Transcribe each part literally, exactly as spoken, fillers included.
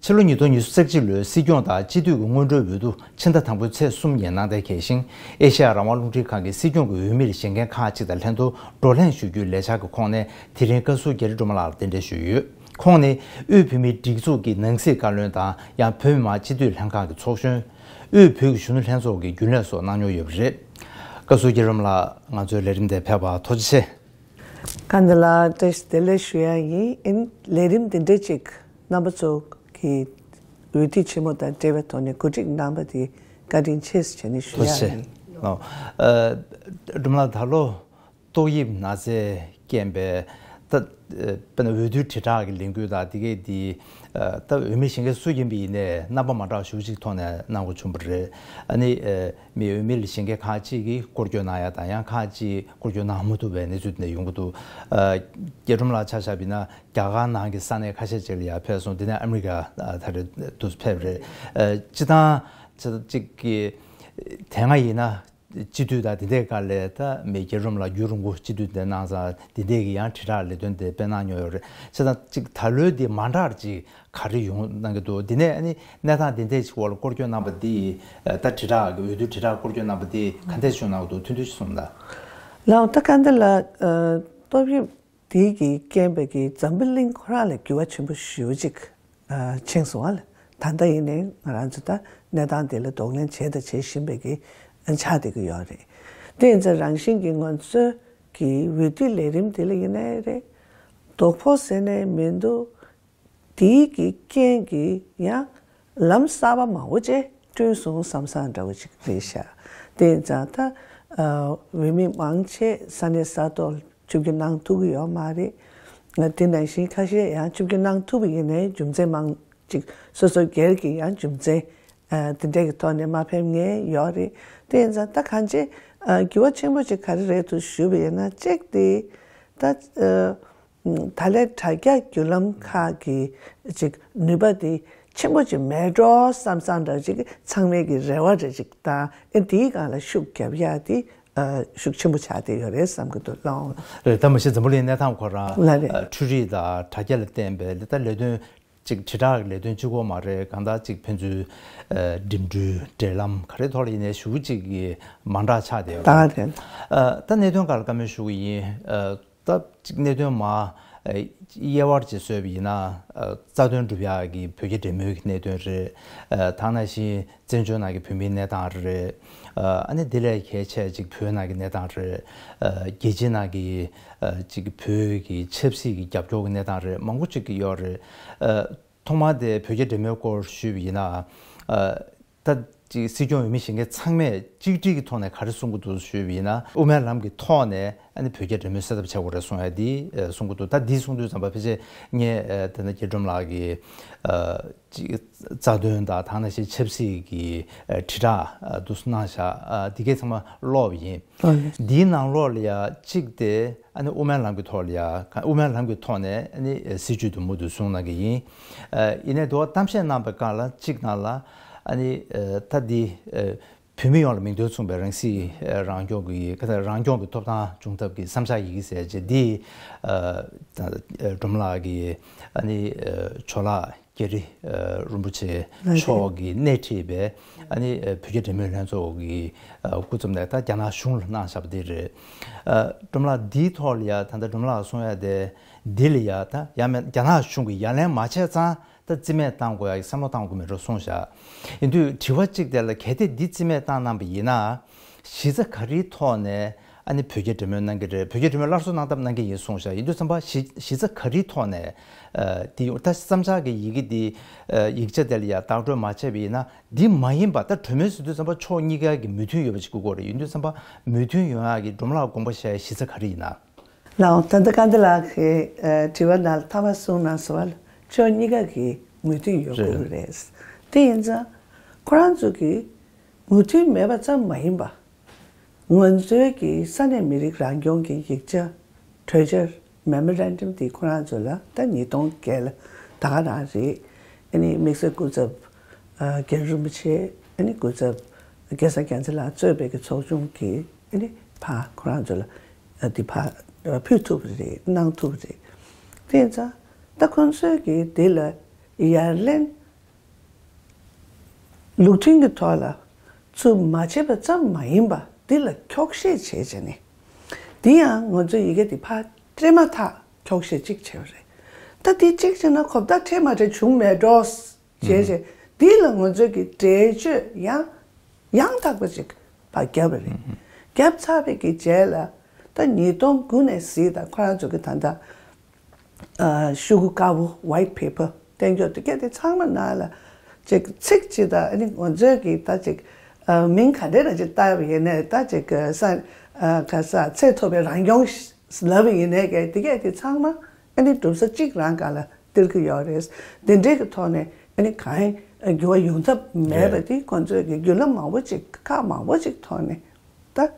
ཕྱི་ལོ་ཉིས་སྟོང་ཉི་ཤུ་རྩ་གཅིག་ལོའི་སྲིད་སྐྱོང་དང་སྤྱི་འཐུས་ཀྱི་སྔོན་འགྲོའི་འོས་བསྡུ་ཕྱི་ཟླ་དང་པོའི་ཚེས་གསུམ་ཉིན་གནང་གཏན་འཁེལ་ཞིང་། ཨེ་ཤེ་ཡ་རང་དབང་རླུང་འཕྲིན་ཁང་གིས་སྲིད་སྐྱོང་གི་འོས་མིར་བཞེངས་མཁན་ཁག་ཅིག་དང་ལྷན་དུ་བགྲོ་གླེང་ཞུ་རྒྱུའི་ལས་འཆར་གྱི་ཁོངས་ནས་དེ་རིང་བཀའ་ཟུར་རྒྱ་རི་སྒྲོལ་མ་ལགས་ལ་གདན་འདྲེན་ཞུས་ཡོད། ཁོང་ནི་དབུས་བོད་མིའི་སྒྲིག་འཛུགས་ཀྱི་ནང་སྲིད་བཀའ་བློན་དང་ཡང་བོད་མི་མང་སྤྱི་འཐུས་ལྷན་ཁང་གི་ཚོགས་གཞོན། དབུས་བོད་ཀྱི་གཞོན་ནུ་ལྷན་ཚོགས་ཀྱི་རྒྱུན་ལས་སོགས་གནང་མྱོང་ཡོད་པ་རེད། བཀའ་ཟུར་རྒྱ་རི་སྒྲོལ་མ་ལགས་ང་ཚོའི་ལས་རིམ་དེར་ཕེབས་པར་ཐུགས་རྗེ་ཆེ། སྐལ་ལྡན་ལགས་བཀྲ་ཤིས་བདེ་ལེགས་ཞུ་ཡ་ཡིན། ཨིན་ལས་རིམ་འདི་འདྲ་ཅིག་རྣམ་པ་ཚོ་གི་འོས་བསྡུ་ཆེན་མོ་དང་འབྲེལ་བའི་ཐོག་ནས་གོ་སྒྲིག་གནང་བ་དེ་བཀའ་དྲིན་ཆེ་ཟེར་བྱས་ནས་ཞུ་ཐུགས་ཡ་རྗེ་ཆེ། ཡིན། ཨོ། ཨ། སྒྲོལ་མ་ལགས་ད་ལོ་ཏོག་དབྱིབས་ན་ཚས་རྐྱེན་པས་ད་དཔེར་ན་འོས་བསྡུའི་དྲིལ་བསྒྲགས་ཀྱི་ལས་འགུལ་དང་དེ་གས་དེ་ད་འོས་མི་གཞན་སུ་ཡིན་པ་ཡིན་ནའི་རྣམ་པ་མ་འདྲ་བ་ཞེ་པོ་ཅིག་ཐོག་ནས་གནང་དགོས་བྱུང་བ་རེད། ཨ་ནི་མི་འོས་མི་ལ་གཞན་ཁག་ཅིག་གིས་སྐོར་སྐྱོད་གནང་ཡ་དང་ཡང་ཁག་ཅིག་སྐོར་སྐྱོད་གནང་མ་ཐུབ་པའི་གནས་ཚུལ་དེ་འདྲ་ཡོང་གི་འདུག་ཨ། རྒྱ་སྒྲོལ་མ་ལགས་ཆ་བཞག་པ་ཡིན་ན་རྒྱ་གར་ནང་གི་ས་གནས་ཁ་ཤས་ཅིག་ལ་ཡང་ཕེབས་སོང་། དེ་ནས་ཨ་མི་རི་ཀ་ད་རེས་དུ་ཕེབས་རེད། ཨ། སྤྱིར་བཏང་ཅིག་གི་དེ་སྔ་ཡིན་ན། སྤྱི་འཐུས་དང་དེ་འདྲའི་སྒང་ལ་ད་མི་རྒྱ་རོམ་ལ་རྒྱུན་རིང་པོ་སྤྱི་འཐུས་དེ་གནང་ཙང་དེ་འདྲའི་གི་ཡང་དྲིལ་བསྒྲགས་ལས་དོན་དེ་སྤེལ་གནང་མྱོང་ཡོད་རེད། བྱས་ཙང་ཅིག་ད་ལོའི་འདི་མ་འདྲ་ཅིག་ག་རེ་ཡོང་གནང་གི་འདུག་དེ་ནས་ཨ་ནི་གནས་སྟངས་དེ་འདྲའི་ཅིག་འོག་ལ་སྐོར་སྐྱོད་གནང་པ་འདི་ད་དྲིལ་བསྒྲགས་ཀྱི་འོས་བསྡུ་དྲིལ་བསྒྲགས་སྐོར་སྐྱོད་གནང་པ་འདི་ག་འདྲས་བྱུང་གནང་གི་འདུག་ཐུང་ཐུང་ཞིག་གསུངས་དང་། ལགས་ད་ག་འདི་ལ་ཏོག་དབྱིབས་དེ་གི་རྐྱེན་པས་ཀྱི་འཛམ་བུ་གླིང་ཁོ་རང་ལ་འགྱུར་བ་ཆེན་པོ་ཞེ་པོ་ཅིག་ཨ་ཕྱིན་སོང་བ་ལ། ད་ལྟ་ཡིན་ནའི་ང་རང་ཚོ་ད་གནས་སྟངས་དེ་ལ་གདོང་ལེན་བྱས་དང་བྱེད་བཞིན་པའི་གི་ཆགས་བསྡད་ཀྱི་ཡོད་རེད། དེ་ཡིན་ཙང་རང་བཞིན་གྱི་ང་ཚོའི་གི་འོས་བསྡུ་ལས་རིམ་དེ་ལ་ཡིན་ནའི་རེད། དོ་ཕོག་ཟེར་ནའི་མི་འདུག་དེའི་གི་རྐྱེན་གྱིས་ཡང་ལམ་གསར་པ་མང་པོ་ཅིག་བསྐྲུན་སོང་བསམ་བསམ་འདྲ་བོ་ཅིག་རེད་ཤག་དེ་ཡིན་ཙང་ད་ཨ་འོས་མི་མང་ཆེ་ས་གནས་ས་ཐོག་ཆིབས་བསྒྱུར་གནང་ཐུབ་ཀྱི་ཡོད་མ་རེད། ང་དེ་ནང་བཞིན་ཁ་ཤས་ཡང་ཆིབས་བསྒྱུར་གནང་ཐུབ་པ་ཡིན་ནའི་རྒྱུ་མཚན་མང་ཅིག་སོ་སོ་སྒེར་གྱི་ཡང་རྒྱུ་མཚན་ཨ་དེ་འདྲས་ཀྱི་ཐོག་ནས་མ་ཕེབས་མཁན་ཡོད་རེད། དེ་ཡིན་ཙང་ད་གང་ཅི་ཨ་འགྱུར་བ་ཆེན་པོ་ཅིག་ག་རེ་རེད་འདུག་ཞུས་པ་ཡིན་ན་གཅིག་དེ་ད་ཨ་ད་ལས་དྲ་རྒྱ་བརྒྱུད་ལམ་ཁག་གི་ཅིག་ནུས་པ་དེ་ཆེན་པོ་ཅིག་མེད་འགྲོ་བསམ་བསམ་འདྲ་ཅིག་ཚང་མས་ཀྱི་རེ་བ་རེ་ཅིག་དང་ཨ་དེའི་སྒང་ལ་ཤུགས་རྒྱབ་ཡག་དེ་ཨ་ཤུགས་ཆེན་པོ་ཆགས་བསྡད་ཡོད་རེད་བསམ་གྱི་འདུག་ལགས། རེད། ད་མ་གཞི་འཛམ་བུ་གླིང་གནས་སྟངས་ཁོ་རང་ལ་རེད། ཨ་འཕྲུལ་རིག་དང་དྲ་རྒྱ་ལ་བརྟེན་པའི་ད་ལས་དོན་ཅིག་དྲིལ་བསྒྲགས་ཀྱི་ལས་དོན་གཅིག་པོ་མ་རེད། གང་ལྟར་ཅིག་ཕན་ཚུན་ཨ་འགྲིམ་འགྲུལ་འབྲེལ་ལམ་ག་རེ་ཐོག་ལ་ཡིན་ནའི་ཞེ་པོ་ཅིག་གི་མ་འདྲ་ཆགས་བསྡད་ཡོད་ད་རེད། རེད། ཨ་ད་གནད་དོན་སྒང་ལ་བཀའ་མོལ་ཞུ་གི་ཡིན། ཨ་ད་ཅིག་གནད་དོན་མ་ཨ་དབྱེ་བ་ཅིག་བཟོས་པ་ཡིན་ན་ཨ་རྩ་དོན་སྒྲུབ་ཡག་གི་བོད་རྒྱ་འབྲེལ་མོལ་གྱི་གནད་དོན་རེད། ཨ་ད་ག་ནང་བཞིན་བཙན་བྱོལ་ནང་གི་བོད་མིའི་གནས་སྟངས་རེད། ཨ་ནི་དེ་ལས་གལ་ཆེ་ཅིག་བོད་ནང་གི་གནས་སྟངས་རེད། ཨ་རྒྱལ་སྤྱིའི་ནང་གི་ཨ་ཅིག་བོད་ཀྱི་ཆབ་སྲིད་ཀྱི་རྒྱབ་སྐྱོར་གྱི་གནས་སྟངས་རེད། མང་པོ་ཅིག་གི་ཡོད་རེད། ཨ་ཐོག་མར་དེ་བོད་རྒྱ་འབྲེལ་མོལ་སྐོར་ཞུས་པ་ཡིན་ན། ཨ་ད་ཅིག་སྲིད་སྐྱོང་འོས་མི་གཞན་ཚང་མས་གཅིག་སྒྲིལ་གྱི་ཐོག་ནས་ག་རེ་གསུང་གི་འདུག་ཞུས་པ་ཡིན་ན། དབུ་མའི་ལམ་གྱི་ཐོག་ནས་ཨ་ནི་བོད་རྒྱ་འབྲེལ་མོལ་གསལ་ཐབས་བྱེད་དགོས་རེད་གསུང་ཡ་འདི་ཨ་གསུང་གི་འདུག་ད་འདི་གསུང་དུས་ཙམ་པ་ཕལ་ཆེར་ངས་ཨ་དེ་ན་རྒྱ་སྒྲོལ་མ་ལགས་ཀྱི་ཨ་ཅིག་རྩ་དོན་དང་ད་ག་ནང་བཞིན་ཆབ་སྲིད་ཀྱི་ཨ་དྲིལ་བསྒྲགས་ཨ་འདུག་སེ་གནང་བཞག་ཨ་འདི་གས་ཚང་མ་ཀློག་པ་ཡིན། ཨ་ནི་འདིའི་ནང་ལོགས་ལ་ཡ་གཅིག་དེ་ཨ་ནི་དབུ་མའི་ལམ་གྱི་ཐོག་ལ་ཡ་དབུ་མའི་ལམ་གྱི་ཐོག་ནས་ཨ་ནི་སྲིད་བྱུས་དེ་མུ་མཐུད་བཟུང་གནང་གི་ཡིན། ཨ་ཡིན་ནའི་འདུག་བ་གཏམ་བཤད་གནང་པའི་སྒང་ལ་གཅིག་ནང་ལ་ཨ་ནི་ཨ་ད་འདི་ཨ་བོད་མི་ཡོངས་ལ་མིང་དོན་མཚུངས་པའི་རང་སྲིད་ཨ་རང་སྐྱོང་གི་ཁ་ས་རང་སྐྱོང་གི་ཐོབ་ཐང་བྱུང་ཐབས་ཀྱི་བསམ་འཆར་ཡི་གེ་ཟེར་བྱས་འདི་ཨ་ད་ཨ་སྒྲོལ་མ་ལགས་ཀྱི་ཨ་ནི་ཨ་ཇོ་ལགས་རྒྱ་རི་ཨ་རིན་པོ་ཆེ་ལགས་མཆོག་གིས་སྣེ་ཁྲིད་པའི་ཨ་ནི་ཨ་བོད་རྒྱ་འབྲེལ་མོལ་ལྷན་ཚོགས་ཀྱི་ཨ་སྐུ་ཚབ་ནས་ད་རྒྱ་ནག་གཞུང་ལ་གནང་བཞག་པ་དེ་རེད། ཨ་སྒྲོལ་མ་ལགས་འདིའི་ཐོག་ལ་ཡ་ད་ལྟ་སྒྲོལ་མ་ལགས་གསུང་ཡ་དེ་འདི་ལ་ཡ་ད་ཡ་མེད་རྒྱ་ནག་གཞུང་གིས་ཡ་ལན་མ་བྱས་ཙང་ད་རྩིས་མེད་བཏང་དགོས་ཡ་གི་བསམ་བློ་བཏང་དགོས་མེད་འགྲོ་གསུངས་བཞག་ཡིན་དུས་དྲི་བ་གཅིག་དེ་ལ་གལ་ཏེ་འདི་རྩིས་མེད་བཏང་གནང་པ་ཡིན་ན། གཞི་རྩ་ག་རེའི་ཐོག་ནས་ཨ་ནི་བོད་རྒྱ་འབྲེལ་མོལ་གནང་གི་རེད། བོད་རྒྱ་འབྲེལ་མོལ་སླར་གསོ་གནང་ཐབས་གནང་གི་ཡིན་གསུངས་བཞག་ཡིན་དུས་ཙམ་པ་གཞི་གཞི་རྩ་ག་རེའི་ཐོག་ནས་ཨ་འདི་ད་བསམ་འཆར་གྱི་ཡི་གེ་འདི་ཨ་ཡིག་ཆ་དེ་ལ་ཡ་བདག་སྤྲོད་མ་བྱས་པ་ཡིན་ན་འདི་མ་ཡིན་པ་ད་གྲོས་མོལ་ཟེར་དུས་ཙམ་པ་ཕྱོགས་གཉིས་ཀ་གི་མོས་མཐུན་ཡོད་པ་ཞིག་དགོས་ཀྱི་རེད། ཡིན་དུས་ཙམ་པ་མོས་མཐུན་ཡོང་ཡག་གི་སྒྲོལ་མ་ལགས་དགོངས་པ་བཞེས་ཡག་གཞི་རྩ་ག་རེ་ཡིན་ན། ལགས་འོང་། ད་ལྟ་སྐལ་ལྡན་ལགས་ཀྱིས་ཨ་དྲི་བ་ནང་ལ་མཐའ་མ་གསུངས་གནང་སོང་བ་ལ་ཕྱོགས་གཉིས་ཀ་གི་མོས་མཐུན་ཡོད་དགོས་ཀྱི་རེད། དེ་ཡིན་ཙང་ཁོ་རང་ཚོ་གི་མོས་མཐུན་མེད་པ་ཙམ་མ་ཡིན་པ། ང་ཚོའི་གི་ས་གནས་མི་རིགས་རང་སྐྱོང་གི་ཡིག་ཆ་གྲོས་འཆར་Memorandum་དེ་ཁོ་རང་ཚོ་ལ་ད་ཉིས་སྟོང་བརྒྱད་ལ་ད་ག་རང་རེད། ཨ་ནི་དམིགས་བསལ་སྐུ་ཚབ་ཨ་རྒྱ་རི་རིན་པོ་ཆེ་ཨ་ནི་སྐུ་ཚབ་སྐལ་བཟང་རྒྱལ་མཚན་ལགས་གཙོས་པའི་གི་ཚོགས་ཆུང་གིས་ཨ་ནི་ཕར་ཁོ་རང་ཚོ་ལ་ཨ་དེ་ཕར་ཕུལ་ཐུབ་པ་རེད། གནང་ཐུབ་པ་རེད། དེ་ཡིན་ཙང་ད་ཁོང་ཚོའི་གི་དེ་ལ་ཡ་ལན་ ལུགས་མཐུན་གྱི་ཐོག་ལ་ཚུར་མ་བྱེད་པ་ཙམ་མ་ཡིན་པ་འདི་ལ་འཁྱོག་བཤད་བྱས་བྱས་ནས། འདི་ཡང་ང་ཚོས་ཡི་གེ་འདི་ཕར་སྤྲད་མ་ཐག་འཁྱོག་བཤད་གཅིག་བྱས་པ་རེད། ད་འདི་གཅིག་བྱས་ན་གོ་བརྡ་འཕྲད་མ་འཕྲད་བྱུང་མེད་འགྲོ། བྱས་བྱས་འདི་ལ་ང་ཚོས་ཀྱི་འགྲེལ་བརྗོད་ཡང་ཡང་དག་པ་ཅིག་ཕར་བརྒྱབ་པ་རེད། བརྒྱབ་ཚར་བའི་གི་རྗེས་ལ་ད་ཉིས་སྟོང་དགུ་ནས་གཟིགས་དང་ཁོ་རང་ཚོ་གི་ད་ལྟ་ཤོག་གུ་དཀར་པོ་white paper བསྟན་རྒྱུ་དེ་ག་དེ་ཚང་མ་ནང་ལ་ཅིག་ཚིག་ཅིག་དང་ཨ་ནི་ང་ཚོས་ཀྱི་ད་ཅིག་མིང་ག་འདྲ་ན་ཅིག་བཏགས་པ་ཡིན་ནའི་ད་ཅིག་ས་ག་ས་ཚད་མཐོ་བའི་རང་སྐྱོང་ལབ་པ་ཡིན་ནའི་ག་དེ་ག་དེ་ཚང་མ་ཨ་ནི་གྲུབ་ས་གཅིག་རང་སྒང་ལ་སྟེར་གི་ཡོད་རེད། དེ་འདྲའི་གི་ཐོག་ནས་ཨ་ནི་གང་འགྱུར་བ་ཡོང་ཐབས་མེད་པ་དེ་ཁོང་ཚོས་ཀྱི་བརྒྱུད་ལམ་མང་པོ་ཅིག་ཁག་མང་པོ་ཅིག་ཐོག་ནས། ད་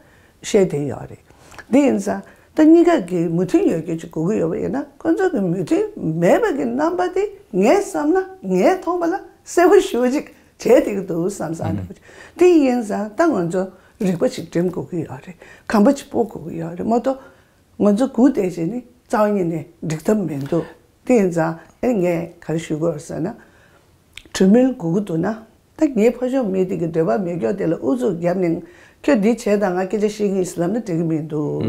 བཤད་བསྡད་ཡོད་རེད། འདི་ཡིན་ཙང་ད་གཉིས་ཀ་གི་མོས་མཐུན་ཡོད་རྒྱུ་ཅིག་དགོས་ཀྱི་ཡོད་པ་ཡིན་ན་ཁོང་ཚོ་གི་མོས་མཐུན་མེད་པ་གི་རྣམ་པ་དེ་ངས་བསམ་ན་ངས་མཐོང་བ་ལ་གསལ་པོ་ཞེ་པོ་ཅིག་བྱས་བསྡད་ཀྱི་འདུག་བསམ་བསམ་འདྲ་པོ་ཅིག་དེ་ཡིན་ཙང་ད་ང་ཚོ་རིག་པ་ཅིག་འགྲིམ་དགོས་ཀྱི་ཡོད་རེད། གོམ་པ་ཅིག་སྤོ་དགོས་ཀྱི་ཡོད་རེད་མ་གཏོགས། ང་ཚོ་སྒུག་བསྡད་བྱས་ནི་རྩ་བ་ཉིད་ནས་འགྲིག་ཐབས་མི་འདུག་དེ་ཡིན་ཙང་ཨེ་ངས་ག་རེ་ཞུ་དགོས་ཟེར་ན། གྲོས་མོལ་དགོས་ཀྱི་འདུག་ན། ད་ངའི་ཕ་ཤོག་མི་དེ་གི་འདོད་པ་མེད་ཀྱོག་དེ་ལ་ཨུ་ཚུགས་བརྒྱབ་ནས་ཁྱོད་འདི་བྱས་དང་ང་སྐད་ཆ་བཤད་ཀྱི་ཡིན་ལབ་ན་འགྲིག་གི་མི་འདུག་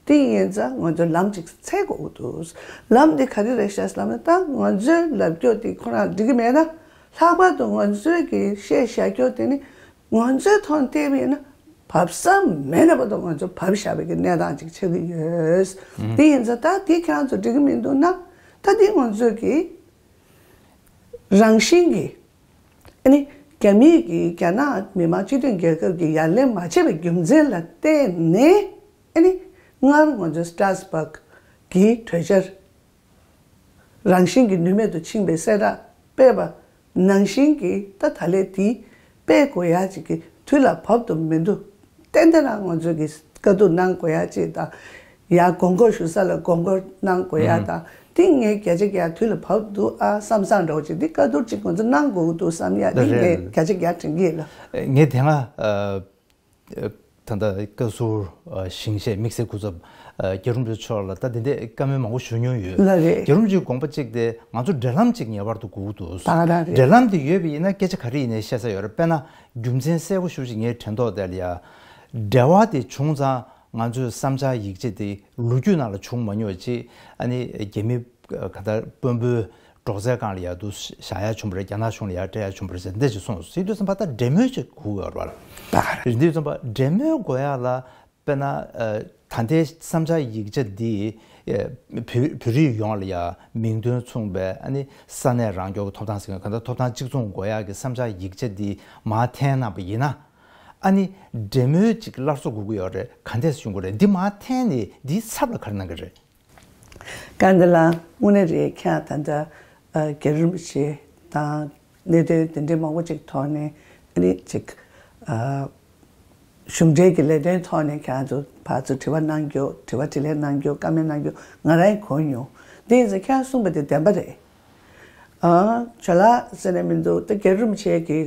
དེ་ཡིན་ཙང་ང་ཚོ་ལམ་ཅིག་འཚོལ་དགོས་ཀྱི་འདུག་ལམ་དེ་ག་རེ་རེད་ཤག་ལབ་ན་ད་ང་ཚོའི་ལབ་ཀྱོག་དེ་ཁོ་རང་འགྲིག་གི་མེད་ན་ལྷག་པར་དུ་ང་ཚོའི་གི་བཤད་བཞག་ཀྱོག་དེ་ནི། ང་ཚོའི་ཐོག་བལྟས་པ་ཡིན་ན་བབས་ས་མེད་ན་བར་དུ་ང་ཚོ་བབས་བཞག་པའི་གི་གནས་སྟངས་ཅིག་ཆགས་ཀྱི་ཡོད། དེ་ཡིན་ཙང་ད་དེ་ཁྱེད་རང་ཚོ་འགྲིག་གི་མི་འདུག་ན་ད་དེ་ང་ཚོས་གི་རང་བཞིན་གི་ཨ་ནི་རྒྱ་མིས་གི་རྒྱ་ནག་མི་དམངས་སྤྱི་མཐུན་རྒྱལ་ཁབ་ཀྱི་ཡ་ལན་མ་བྱས་པའི་རྒྱུ་མཚན་ལ་བརྟེན་ནས་ཨ་ནི་སྔར་ང་ཚོ་སི་ཏྲ་སི་བྷག་གི་གྲོས་འཆར། རང་བཞིན་གྱིས་ནུས་མེད་དུ་ཕྱིན་པའི་གསལ་བསྒྲགས་སྤེལ་བ་ནང་བཞིན་གྱིས་ད་ད་ལས་དེ་སྤེལ་དགོས་ཡ་ཅིག་གི་དུས་ལ་བབ་ཏུ་མི་འདུག་ཏན་ཏན་རང་ང་ཚོས་ཀྱི་བཀའ་བསྡུར་གནང་དགོས་ཡ་ཅིག་དང་། ཡ་དགོངས་སྐོར་ཞུ་ས་ལ་དགོངས་སྐོར་གནང་དགོས་ཡ་དང་དེ་ངས་བརྒྱ་ཆ་བརྒྱ་དུས་ལ་བབ་འདུག་ཨ་བསམ་བསམ་འདྲ་བོ་ཅིག་འདི་བཀའ་བསྡུར་ཅིག་ང་ཚོ་གནང་དགོས་ཀྱི་འདུག་བསམ་ཡ་འདི་ངས་བརྒྱ་ཆ་བརྒྱ་དྲན་གྱི་ཡོད་ལ། ངས་དེ་སྔ་ད་ལྟ་བཀའ་ཟུར་ཞིང་གཤེགས་དམིགས་བསལ་སྐུ་ཚབ་རྒྱ་རུམ་ཆེ་མཆོག་ལ་ད་འདི་འདྲའི་བཀའ་མོལ་མང་པོ་ཞུ་མྱོང་ཡོད། ལགས་རེད། རྒྱ་རུམ་ཆེའི་དགོངས་པ་གཅིག་དེ་ང་ཚོ་འབྲེལ་ལམ་གཅིག་ངེས་པར་དུ་དགོས་ཀྱི་འདུག་ད་ག་རང་རེད། འབྲེལ་ལམ་དེ་ཡོད་པ་ཡིན་ན་སྐད་ཆ་ག་རེ་ཡིན་ནའི་བཤད་ས་ཡོད་རེད། དཔེར་ན་རྒྱུ་མཚན་གསལ་པོ་ཞེ་པོ་ཅིག་ངས་དྲན་ཐོག་དེ་ལ་ཡ། འབྲེལ་བ་དེ་བྱུང་ཙང་ང་ཚོའི་བསམ་འཆར་ཡིག་ཆ་དེ་ལོ་རྒྱུས་ནང་ལ་བྱུང་མ་མྱོང་བ་ཅིག་ཨ་ནི་རྒྱ་མི་ག་ད་དཔོན་པོའི་སྒྲོག་ཙེ་སྒང་ལ་ཡར་དུ་བཞག་ཡ་བྱུང་བ་རེད། རྒྱ་ནག་གཞུང་ལ་ཡར་སྤྲད་ཡ་བྱུང་བ་རེད་ཟེར་འདི་ཅིག་གསུངས་སོང་། ཡིན་དུས་ཙམ་པ་ད་འབྲེལ་མོལ་ཅིག་དགོས་ཡོད་རེད་པ། ད་ག་རེད། ཡིན་དུས་ཙམ་པ་འབྲེལ་མོལ་དགོས་ཡ་ལ་དཔེར་ན་ད་ལྟའི་བསམ་འཆར་ཡིག་ཆ་འདི་བོད་བོད་རིགས་ཡོངས་ལ་ཡ་མིང་དོན་མཚུངས་པའི་ཨ་ནི་ས་གནས་རང་སྐྱོང་གི་ཐོབ་ཐང་ཟེར་མཁན་གང་ལྟར་ཐོབ་ཐང་གཅིག་མཚུངས་དགོས་ཡ་གི་བསམ་འཆར་ཡིག་ཆ་འདི་མར་འཐེན་གནང་པ་ཡིན་ན། ཨ་ནི་འབྲེལ་མོལ་ཅིག་སླར་གསོ་དགོས་ཀྱི་ཡོད་རེད། ག་འདྲས་བྱུང་གི་རེད། འདི་མར་འཐེན་ནས་འདིའི་ཚབ་ལ་ག་རེ་གནང་གི་རེད། སྐལ་ལྡན་ལགས་དངོས་གནས་རེད། ཁྱེད་ད་ལྟ་རྒྱལ་རིན་པོ་ཆེ་དང་གནད་དོན་དེ་འདྲའི་མང་པོ་ཅིག་ཐོག་ནས་ཨ་ནི་ཅིག་གཞུང་འབྲེལ་གྱི་ལས་དོན་ཐོག་ནས་ཁྱེད་ཚོ་ཕར་ཚུར་དྲི་བ་གནང་རྒྱུ་དྲི་བ་དྲིས་ལན་གནང་རྒྱུ་བཀའ་མོལ་གནང་རྒྱུ་ང་རང་གིས་གོ་མྱོང་། དེ་ཡིན་ཙང་ཁྱེད་གསུངས་པ་དེ་བདེན་པ་རེད། ཨ་ཇོ་ལགས་ཟེར་ནས་མི་འདུག་ད་རྒྱལ་རིན་པོ་ཆེ་གི་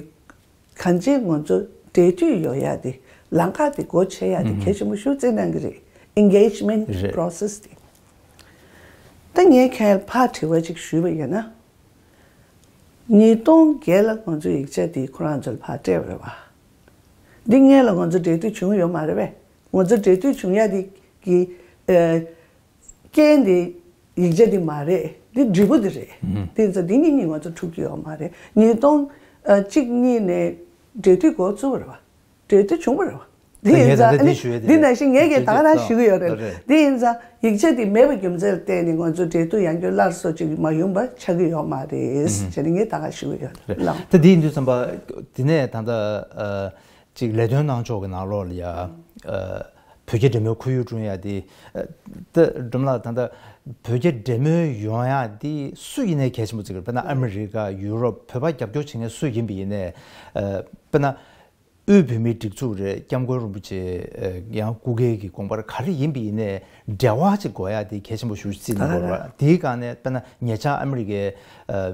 གང་ཅི་ང་ཚོ་འབྲེལ་མཐུད་ཡོང་ཡ་དེ་ལམ་ཁ་དེ་སྒོ་ཕྱེ་ཡ་དེ་གལ་ཆེན་པོ་ཞིག་བརྩིས་གནང་གི་རེད། Engagement process དེ། ད་ངས་ཁྱེད་ཕར་དྲི་བ་ཅིག་ཞུས་པ་ཡིན་ན། ཉིས་སྟོང་བརྒྱད་ལ་ང་ཚོ་ཡིག་ཆ་དེ་ཁོ་རང་ཚོ་ལ་ཕར་སྤྲད་པ་རེད་བ། འདི་སྔོན་ལ་ང་ཚོ་འབྲེལ་མཐུད་བྱུང་ཡོད་མ་རེད་པས། ང་ཚོ་འབྲེལ་མཐུད་བྱུང་ཡ་དེ་གི་ཨ། རྐྱེན་དེ་ཡིག་ཆ་དེ་མ་རེད། འདི་འབྲས་བུ་དེ་རེད། དེ་ཡིན་ཙང་འདི་གཉིས་གཉིས་ང་ཚོ་འཁྲུག་གི་ཡོད་མ་རེད། ཉིས་སྟོང་གཅིག་གཉིས་ནས་འབྲེལ་མཐུད་འགོ་བཙུགས་པ་རེད་བ། འབྲེལ་མཐུད་བྱུང་བ་རེད་བ། འདི་ཡིན་ཙང་ཨ་ནི་འདི་ནང་བཞིན་ངས་ཀྱང་ད་ག་རང་ཞུ་གི་ཡོད་རེད། འདི་ཡིན་ཙང་ཡིག་ཆ་དེ་མེད་པའི་རྒྱུ་མཚན་ལ་བརྟེན་ནས་ང་ཚོ་འབྲེལ་མཐུད་ཡང་བསྐྱར་སླར་གསོ་ཅིག་མ་ཡོང་པ་ཆགས་ཀྱི་ཡོད་མ་རེད་ཟེར་ནས་ངས་ད་ག་ཞུ་གི་ཡོད་རེད། ལགས། ད་འདི་ཡིན་དུས་ཙམ་པ་འདི་ནས་ད་ལྟ་ཅིག་ལས་དོན་གནང་ཕྱོགས་ཀྱི་ནང་ལོགས་ལ་ཡ། བོད་རྒྱ་འབྲེལ་མོལ་ཁོར་ཡུག་བསྐྲུན་ཡ་དེ། ད་སྒྲོལ་མ་ལགས་ད་ལྟ་བོད་རྒྱ་འབྲེལ་མོལ་ཡོང་ཡ་དེ་སུ་ཡིན་ནའི་གལ་ཆེན་པོ་བརྩི་གི་རེད། དཔེར་ན་ཨ་མི་རི་ཀ་ཡུ་རོབ་བོད་པ་རྒྱབ་སྐྱོར་བྱེད་མཁན་སུ་ཡིན་པ་ཡིན་ནའི། དཔེར་ན་དབུས་བོད་མིའི་སྒྲིག་འཛུགས་རེད། སྐྱབས་མགོན་རིན་པོ་ཆེ་ཡང་སྐུ་སྒེར་གྱི་དགོངས་པ་རེད། ག་རེ་ཡིན་པ་ཡིན་ནའི་འབྲེལ་བ་ཅིག་དགོས་ཡ་དེ་གལ་ཆེན་པོ་ཞིག་བརྩིས་གནང་དགོས་རེད། དེའི་སྒང་ནས་དཔེར་ན་ཉེ་ཆར་ཨ་མི་རི་ཀའི་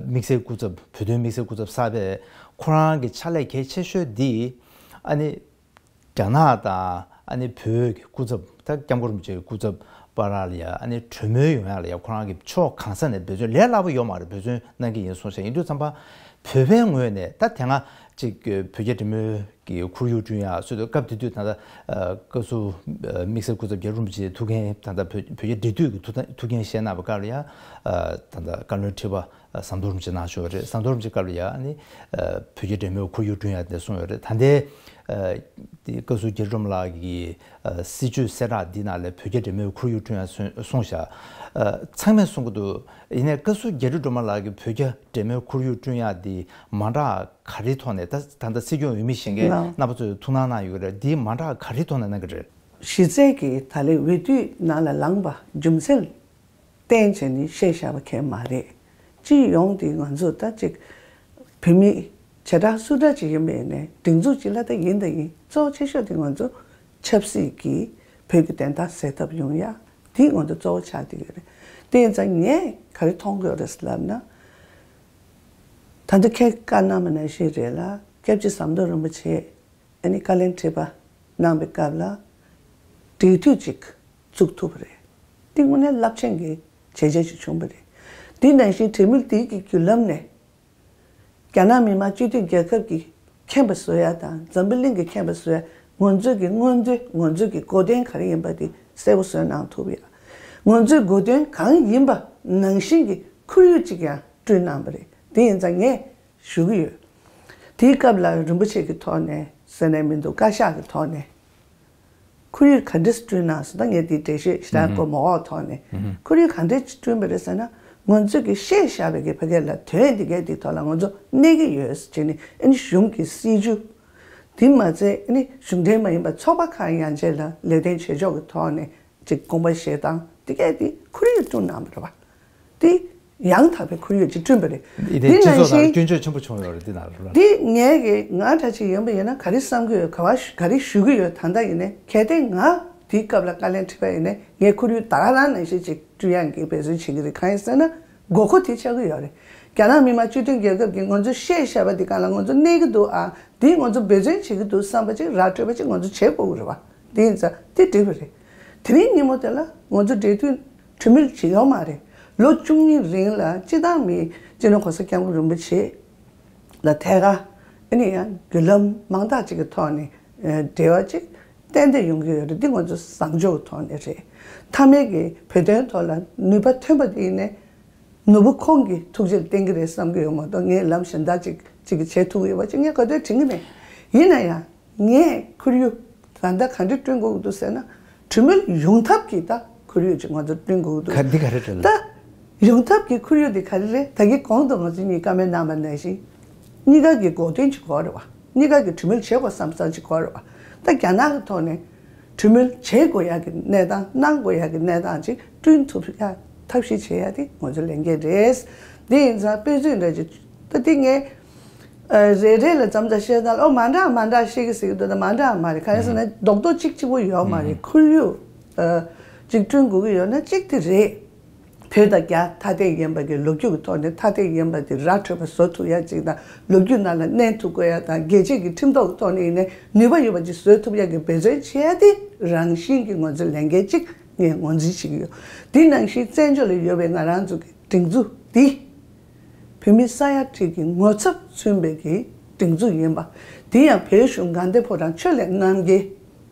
དམིགས་བསལ་སྐུ་ཚབ་བོད་དོན་དམིགས་བསལ་སྐུ་ཚབ་གསར་པས་ཁོ་རང་གི་ཕྱག་ལས་གལ་ཆེ་ཤོས་འདི་ཨ་ནི། རྒྱ་ནག་དང་ཨ་ནི་བོད་ཀྱི་སྐུ་ཚབ་ད་སྐྱབས་མགོན་རིན་པོ་ཆེའི་སྐུ་ཚབ་བར་ལ་ཡ་ཨ་ནི་གྲོས་མོལ་ཡོང་ཡ་ལ་ཡ་ཁོ་རང་གི་ཕྱོགས་གང་ས་ནས་འབད་བརྩོན་ལས་སླ་པོ་ཡོད་མ་རེད། འབད་བརྩོན་གནང་གི་ཡིན་གསུངས་ཤག་ཡིན་དུས་ཙམ་པ་བོད་པའི་ངོས་ནས་ད་དེ་སྔ་ ཅིག་བོད་རྒྱ་འབྲེལ་མོལ་གྱི་ཁོར་ཡུག་བསྐྲུན་ཡག་སྲོལ་དུ་སྐབས་དེ་དུས་ད་ལྟ་བཀའ་ཟུར་དམིགས་བསལ་སྐུ་ཚབ་རྒྱ་རི་རིན་པོ་ཆེ་ཐུགས་འགན་ད་ལྟ་བོད་བོད་རྒྱ་འབྲེལ་མཐུད་ཀྱི་ཐུགས་ཐུགས་འགན་བཞེས་གནང་བའི་སྐབས་ལ་ཡང་ད་ལྟ་བཀའ་བློན་ཁྲི་པ་ཟམ་གདོང་རིན་པོ་ཆེ་གནང་བྱུང་བ་རེད། ཟམ་གདོང་རིན་པོ་ཆེ་སྐབས་ལ་ཡང་ནི་བོད་རྒྱ་འབྲེལ་མོལ་ཁོར་ཡུག་བསྐྲུན་ཡག་དེ་གསུངས་ཡོད་རེད། ད་ལྟའི་དེ་བཀའ་ཟུར་རྒྱ་རི་སྒྲོལ་མ་ལགས་ཀྱི་སྲིད་བྱུས་གསལ་བསྒྲགས་འདི་ནང་ལ་བོད་རྒྱ་འབྲེལ་མོལ་ཁོར་ཡུག་བསྐྲུན་ཡག་གསུངས་བཞག་ཚང་མས་གསུང་གི་འདུག་ཡིན་ནའི་བཀའ་ཟུར་རྒྱ་རི་སྒྲོལ་མ་ལགས་ཀྱིས་བོད་རྒྱ་འབྲེལ་མོལ་ཁོར་ཡུག་བསྐྲུན་ཡག་འདི་མ་འདྲ་ག་རེའི་ཐོག་ནས་ད་ད་ལྟ་སྲིད་སྐྱོང་འོས་མི་གཞན་གྱིས་ལགས། རྣམ་པ་ཚོས་ཐུགས་སྣང་གནང་ཡོད་ཀྱི་རེད། འདི་མ་འདྲ་ག་རེའི་ཐོག་ནས་གནང་གི་རེད། གཞི་རྩའི་གི་ད་ལན་འོས་བསྡུ་ནང་ལ་ལངས་པ་རྒྱུ་མཚན་བསྟན་བྱས་ནས་བཤད་བཞག་པ་གང་ཡང་མ་རེད། སྤྱི་ཡོངས་དེ་ང་ཚོ་ད་ཅིག་བོད་མི་བྱེ་བྲག་སུ་འདྲ་ཅིག་ཡིན་པ་ཡིན་ནའི་སྒྲིག་འཛུགས་ཅིག་ལ་ད་ཡིན་ད་ཡིན། གཙོ་ཆེ་ཤོས་དེ་ང་ཚོ་ཆབ་སྲིད་ཀྱི་བོད་ཀྱི་བདེན་མཐའ་གསལ་ཐབས་ཡོང་ཡ་དེ་ང་ཚོ་གཙོ་བོ་ཆགས་བསྡད་ཡོད་རེད། དེ་ཡིན་ཙང་ངས་ག་རེ་མཐོང་གི་ཡོད་རེད་ལབ་ན། ད་ལྟ་ཁྱེད་བཀའ་གནང་བ་ནང་བཞིན་རེད་ལ། སྐྱབས་རྗེ་ཟམ་གདོང་རིན་པོ་ཆེ་ཨ་ནི་བཀའ་ལན་ཁྲི་པ་གནང་བའི་སྐབས་ལ་འབྲེལ་མཐུད་ཅིག་བཙུགས་ཐུབ་པ་རེད། འདི་དངོས་གནས་རླབས་ཆེན་གྱི་བྱས་རྗེས་ཤིག་བྱུང་བ་རེད། འདི་ནང་བཞིན་གྲོས་མོལ་འདི་གི་བརྒྱུད་ལམ་ནས་རྒྱ་ནག་མི་དམངས་སྤྱི་མཐུན་རྒྱལ་ཁབ་ཀྱི་མཁྱེན་པ་བཟོ་ཡ་དང་འཛམ་བུ་གླིང་གི་མཁྱེན་པ་བཟོ་ཡ། ང་ཚོས་ཀྱི་མངོན་འདོད་ང་ཚོས་ཀྱི་གོ་དོན་ག་རེ་ཡིན་པ་དེ་གསལ་པོ་བཟོས་གནང་ཐུབ་ཡ། ང་ཚོའི་གོ་དོན་གང་ཡིན་པ་ནང་བཞིན་གྱི་ཁོར་ཡུག་ཅིག་ཡང་བསྐྲུན་གནང་བ་རེད། དེ་ཡིན་ཙང་ངས་ཞུ་གི་ཡོད། དེའི་སྐབས་ལ་རིན་པོ་ཆེ་གི་ཐོག་ནས་ཟེར་ནས་མི་འདུག་བཀའ་ཤག་གི་ཐོག་ནས་ཁོར་ཡུག་ག་འདྲས་བསྐྲུན་ན་ཟེར་ན། ངས་དེའི་འགྲེལ་བཤད་ཞེ་དྲག་དགོས་མ་འོག་ཐོག་ནས་ཁོར་ཡུག་ག་འདྲས་བསྐྲུན་པ་རེད་ཟེར་ན། ང་ཚོས་ཀྱི་བཤད་བཞག་པའི་གི་ཕ་གི་ལ་དོན་དེ་གའི་དེ་ཐོག་ལ་ང་ཚོ་གནས་ཀྱི་ཡོད་ཟེར་ནས་ཨ་ནི་གཞུང་གི་སྲིད་ཇུས་དེ་མ་ཚད་ཨ་ནི་གཞུང་འབྲེལ་མ་ཡིན་པ་ཚོགས་པ་ཁག་ཡང་རྗེས་ལ་ལས་དོན་བྱེད་ཕྱོགས་ཀྱི་ཐོག་ནས་ཅིག་དགོངས་པ་བཞེས་སྟངས་དེ་གས་དེ་ཁོར་ཡུག་བསྐྲུན་གནང་བ་རེད་བ། དེ་ཡང་དག་པའི་ཁོར་ཡུག་ཅིག་བསྐྲུན་པ་རེད། འདི་དེ་དེ་སྤྱི་ནང་ཚོགས་ནང་བཞིན་སྐྱོན་བརྗོད་ཆེན་པོ་བྱུང་ཡོད་རེད། འདི་ནང་ལ་ར། འདི་ངས་གི་ང་འདྲ་ཅིག་ཡིན་པ་ཡིན་ན་ག་རེ་བསམ་གི་ཡོད། ག་བ་ག་རེ་ཞུ་གི་ཡོད། ད་ལྟ་ཡིན་ནའི་གལ་ཏེ་ང་དེའི་སྐབས་ལ་བཀའ་ལན་ཁྲི་པ་ཡིན་ནའི་ངས་ཁོར་ཡུག་ད་ག་རང་ནང་བཞིན་ཅིག་བསྐྲུན་ཡག་གི་འབད་བརྩོན་བྱེད་ཀྱི་རེད། གང་ཡིན་ཟེར་ན་དགོས་མཁོ་དེ་ཆགས་ཀྱི་ཡོད་རེད། རྒྱ་ནག་མི་དམངས་སྤྱི་མཐུན་རྒྱལ་ཁབ་ཀྱིས་ང་ཚོས་བཤད་བཞག་པ་དེ་སྒང་ལ་ང་ཚོ་གནས་ཀྱི་འདུག་ཨ། འདིས་ང་ཚོ་འབད་བརྩོན་བྱེད་ཀྱི་འདུག་བསམ་པ་ཅིག་ར་འཕྲོད་པ་ཅིག་ང་ཚོ་བྱེད་དགོས་ཀྱི་རེད་བ། དེ་ཡིན་ཙང་དེ་འགྲིག་པ་རེད། དེ་རིང་ཉིན་མོ་དེ་ལ་ང་ཚོ་འབྲེལ་མཐུད་གྲོས་མོལ་བྱེད་ཡོད་མ་རེད། ལོ་བཅུ་གཉིས་རིང་ལ་སྤྱི་བཏང་མི་སྤྱི་ནོར་གོང་ས་སྐྱབས་མགོན་རིན་པོ་ཆེ་ལ་ཐད་ཀར་ཨ་ནི་ཡང་བརྒྱུད་ལམ་མང་དག་ཅིག་གི་ཐོག་ནས་འབྲེལ་བ་ཅིག་ཏན་ཏན་ཡོང་གི་ཡོད་རེད། འདི་ང་ཚོ་བཟང་ཕྱོགས་ཀྱི་ཐོག་ནས་རེད། མཐའ་མའི་གི་བོད་དོན་ཐོག་ལ་ནུས་པ་ཐོན་པ་དེ་ཡིན་ནའི་ནོར་བུ་ཁོང་གི་ཐུགས་རྗེ་ལ་བརྟེན་གི་རེད་བསམ་གི་ཡོད་མ་གཏོགས་ངས་ལམ་གཞན་དག་ཅིག་ཅིག་གི་བྱེད་ཐུབ་ཀྱི་ཡོད་པ་ཅིག་ངས་གོ་ཐོས་དྲན་གི་མེད། ཡིན་ན་ཡང་ངས་ཁོར་ཡུག་ད་ལྟ་ག་འདྲ་བསྐྲུན་དགོས་ཀྱི་འདུག་ཟེར་ན། གྲོས་མོལ་ཡོང་ཐབས་ཀྱི་ད་ཁོར་ཡུག་ཅིག་ང་ཚོ་བསྐྲུན་དགོས་ཀྱི་འདུག་ག་འདི་ག་རེ་རེད་ལ། ད་ཡོང་ཐབས་ཀྱི་ཁོར་ཡུག་འདི་ག་རེ་རེད། ད་གིན་གོང་དུ་ང་ཚོ་གཉིས་བཀའ་མོལ་གནང་བ་ནང་བཞིན་གཉིས་ཀ་གི་གོ་དོན་ཅིག་དགོས་རེད་བ། གཉིས་ཀ་གི་གྲོས་མོལ་བྱེད་དགོས་བསམ་བསམ་ཅིག་དགོས་རེད་བ། ད་རྒྱ་ནག་གི་ཐོག་ནས་གྲོས་མོལ་བྱེད་དགོས་ཡག་གི་གནས་སྟངས་གནང་དགོས་ཡག་གི་གནས་སྟངས་ཅིག་བསྐྲུན་ཐུབ་ཡག་ཐབས་ཤེས་བྱེད་ཡག་དེ་ང་ཚོ་ལས་འགན་རེད། དེ་ཡིན་ཙང་དཔེ་མཚོན་འདྲ་ཅིག་ད་དེ་ངས་ཨ་རེ་རེ་ལ་མཚམས་མཚམས་བཤད་སྟངས་ཨོ་མ་འདྲ་མ་འདྲ་བཤད་ཀྱི་ཟེར་གྱི་འདུག་ད་མ་འདྲ་མ་རེད། གང་ཡིན་ཟེར་ན་རྡོག་རྡོག་གཅིག་གཅིག་པོ་ཡོད་མ་རེད། ཁོར་ཡུག་ཨ་གཅིག་བསྐྲུན་དགོས་ཀྱི་ཡོད་ན་གཅིག་དེ་རེད། བོད་དང་རྒྱ་ཐ་དད་ཡིན་པ་གི་ལོ་རྒྱུས་ཀྱི་ཐོག་ནས་ཐ་དད་ཡིན་པ་དེ་ར་འཕྲོད་པ་བཟོ་ཐུབ་ཡ་གཅིག་དང་། ལོ་རྒྱུས་ནང་ལ་གནས་ཐུབ་དགོས་ཡ་དང་། རྒྱལ་སྤྱིའི་གི་ཁྲིམས་ཐོག་གི་ཐོག་ནས་ཡིན་ནའི་ནུས་པ་ཡོད་པ་ཅིག་བཟོ་ཐུབ་ཡ་གི་འབད་བརྩོན་བྱེད་ཡ་དེ་རང་བཞིན་གྱི་ང་ཚོའི་ལས་འགན་གཅིག་ངས་ངོས་འཛིན་བྱེད་ཀྱི་ཡོད། དེ་ནང་བཞིན་བཙན་བྱོལ་ལ་ཡོད་པའི་ང་རང་ཚོ་གི་སྒྲིག་འཛུགས་འདི་བོད་མི་ས་ཡ་གཅིག་གི་ངོ་ཚབ་མཚོན་པའི་གི་སྒྲིག་འཛུགས་ཡིན་པ། དེ་ཡང་བོད་གཞུང་དགའ་ལྡན་ཕོ་བྲང་ཆོས་གླིང་རྣམ་རྒྱལ་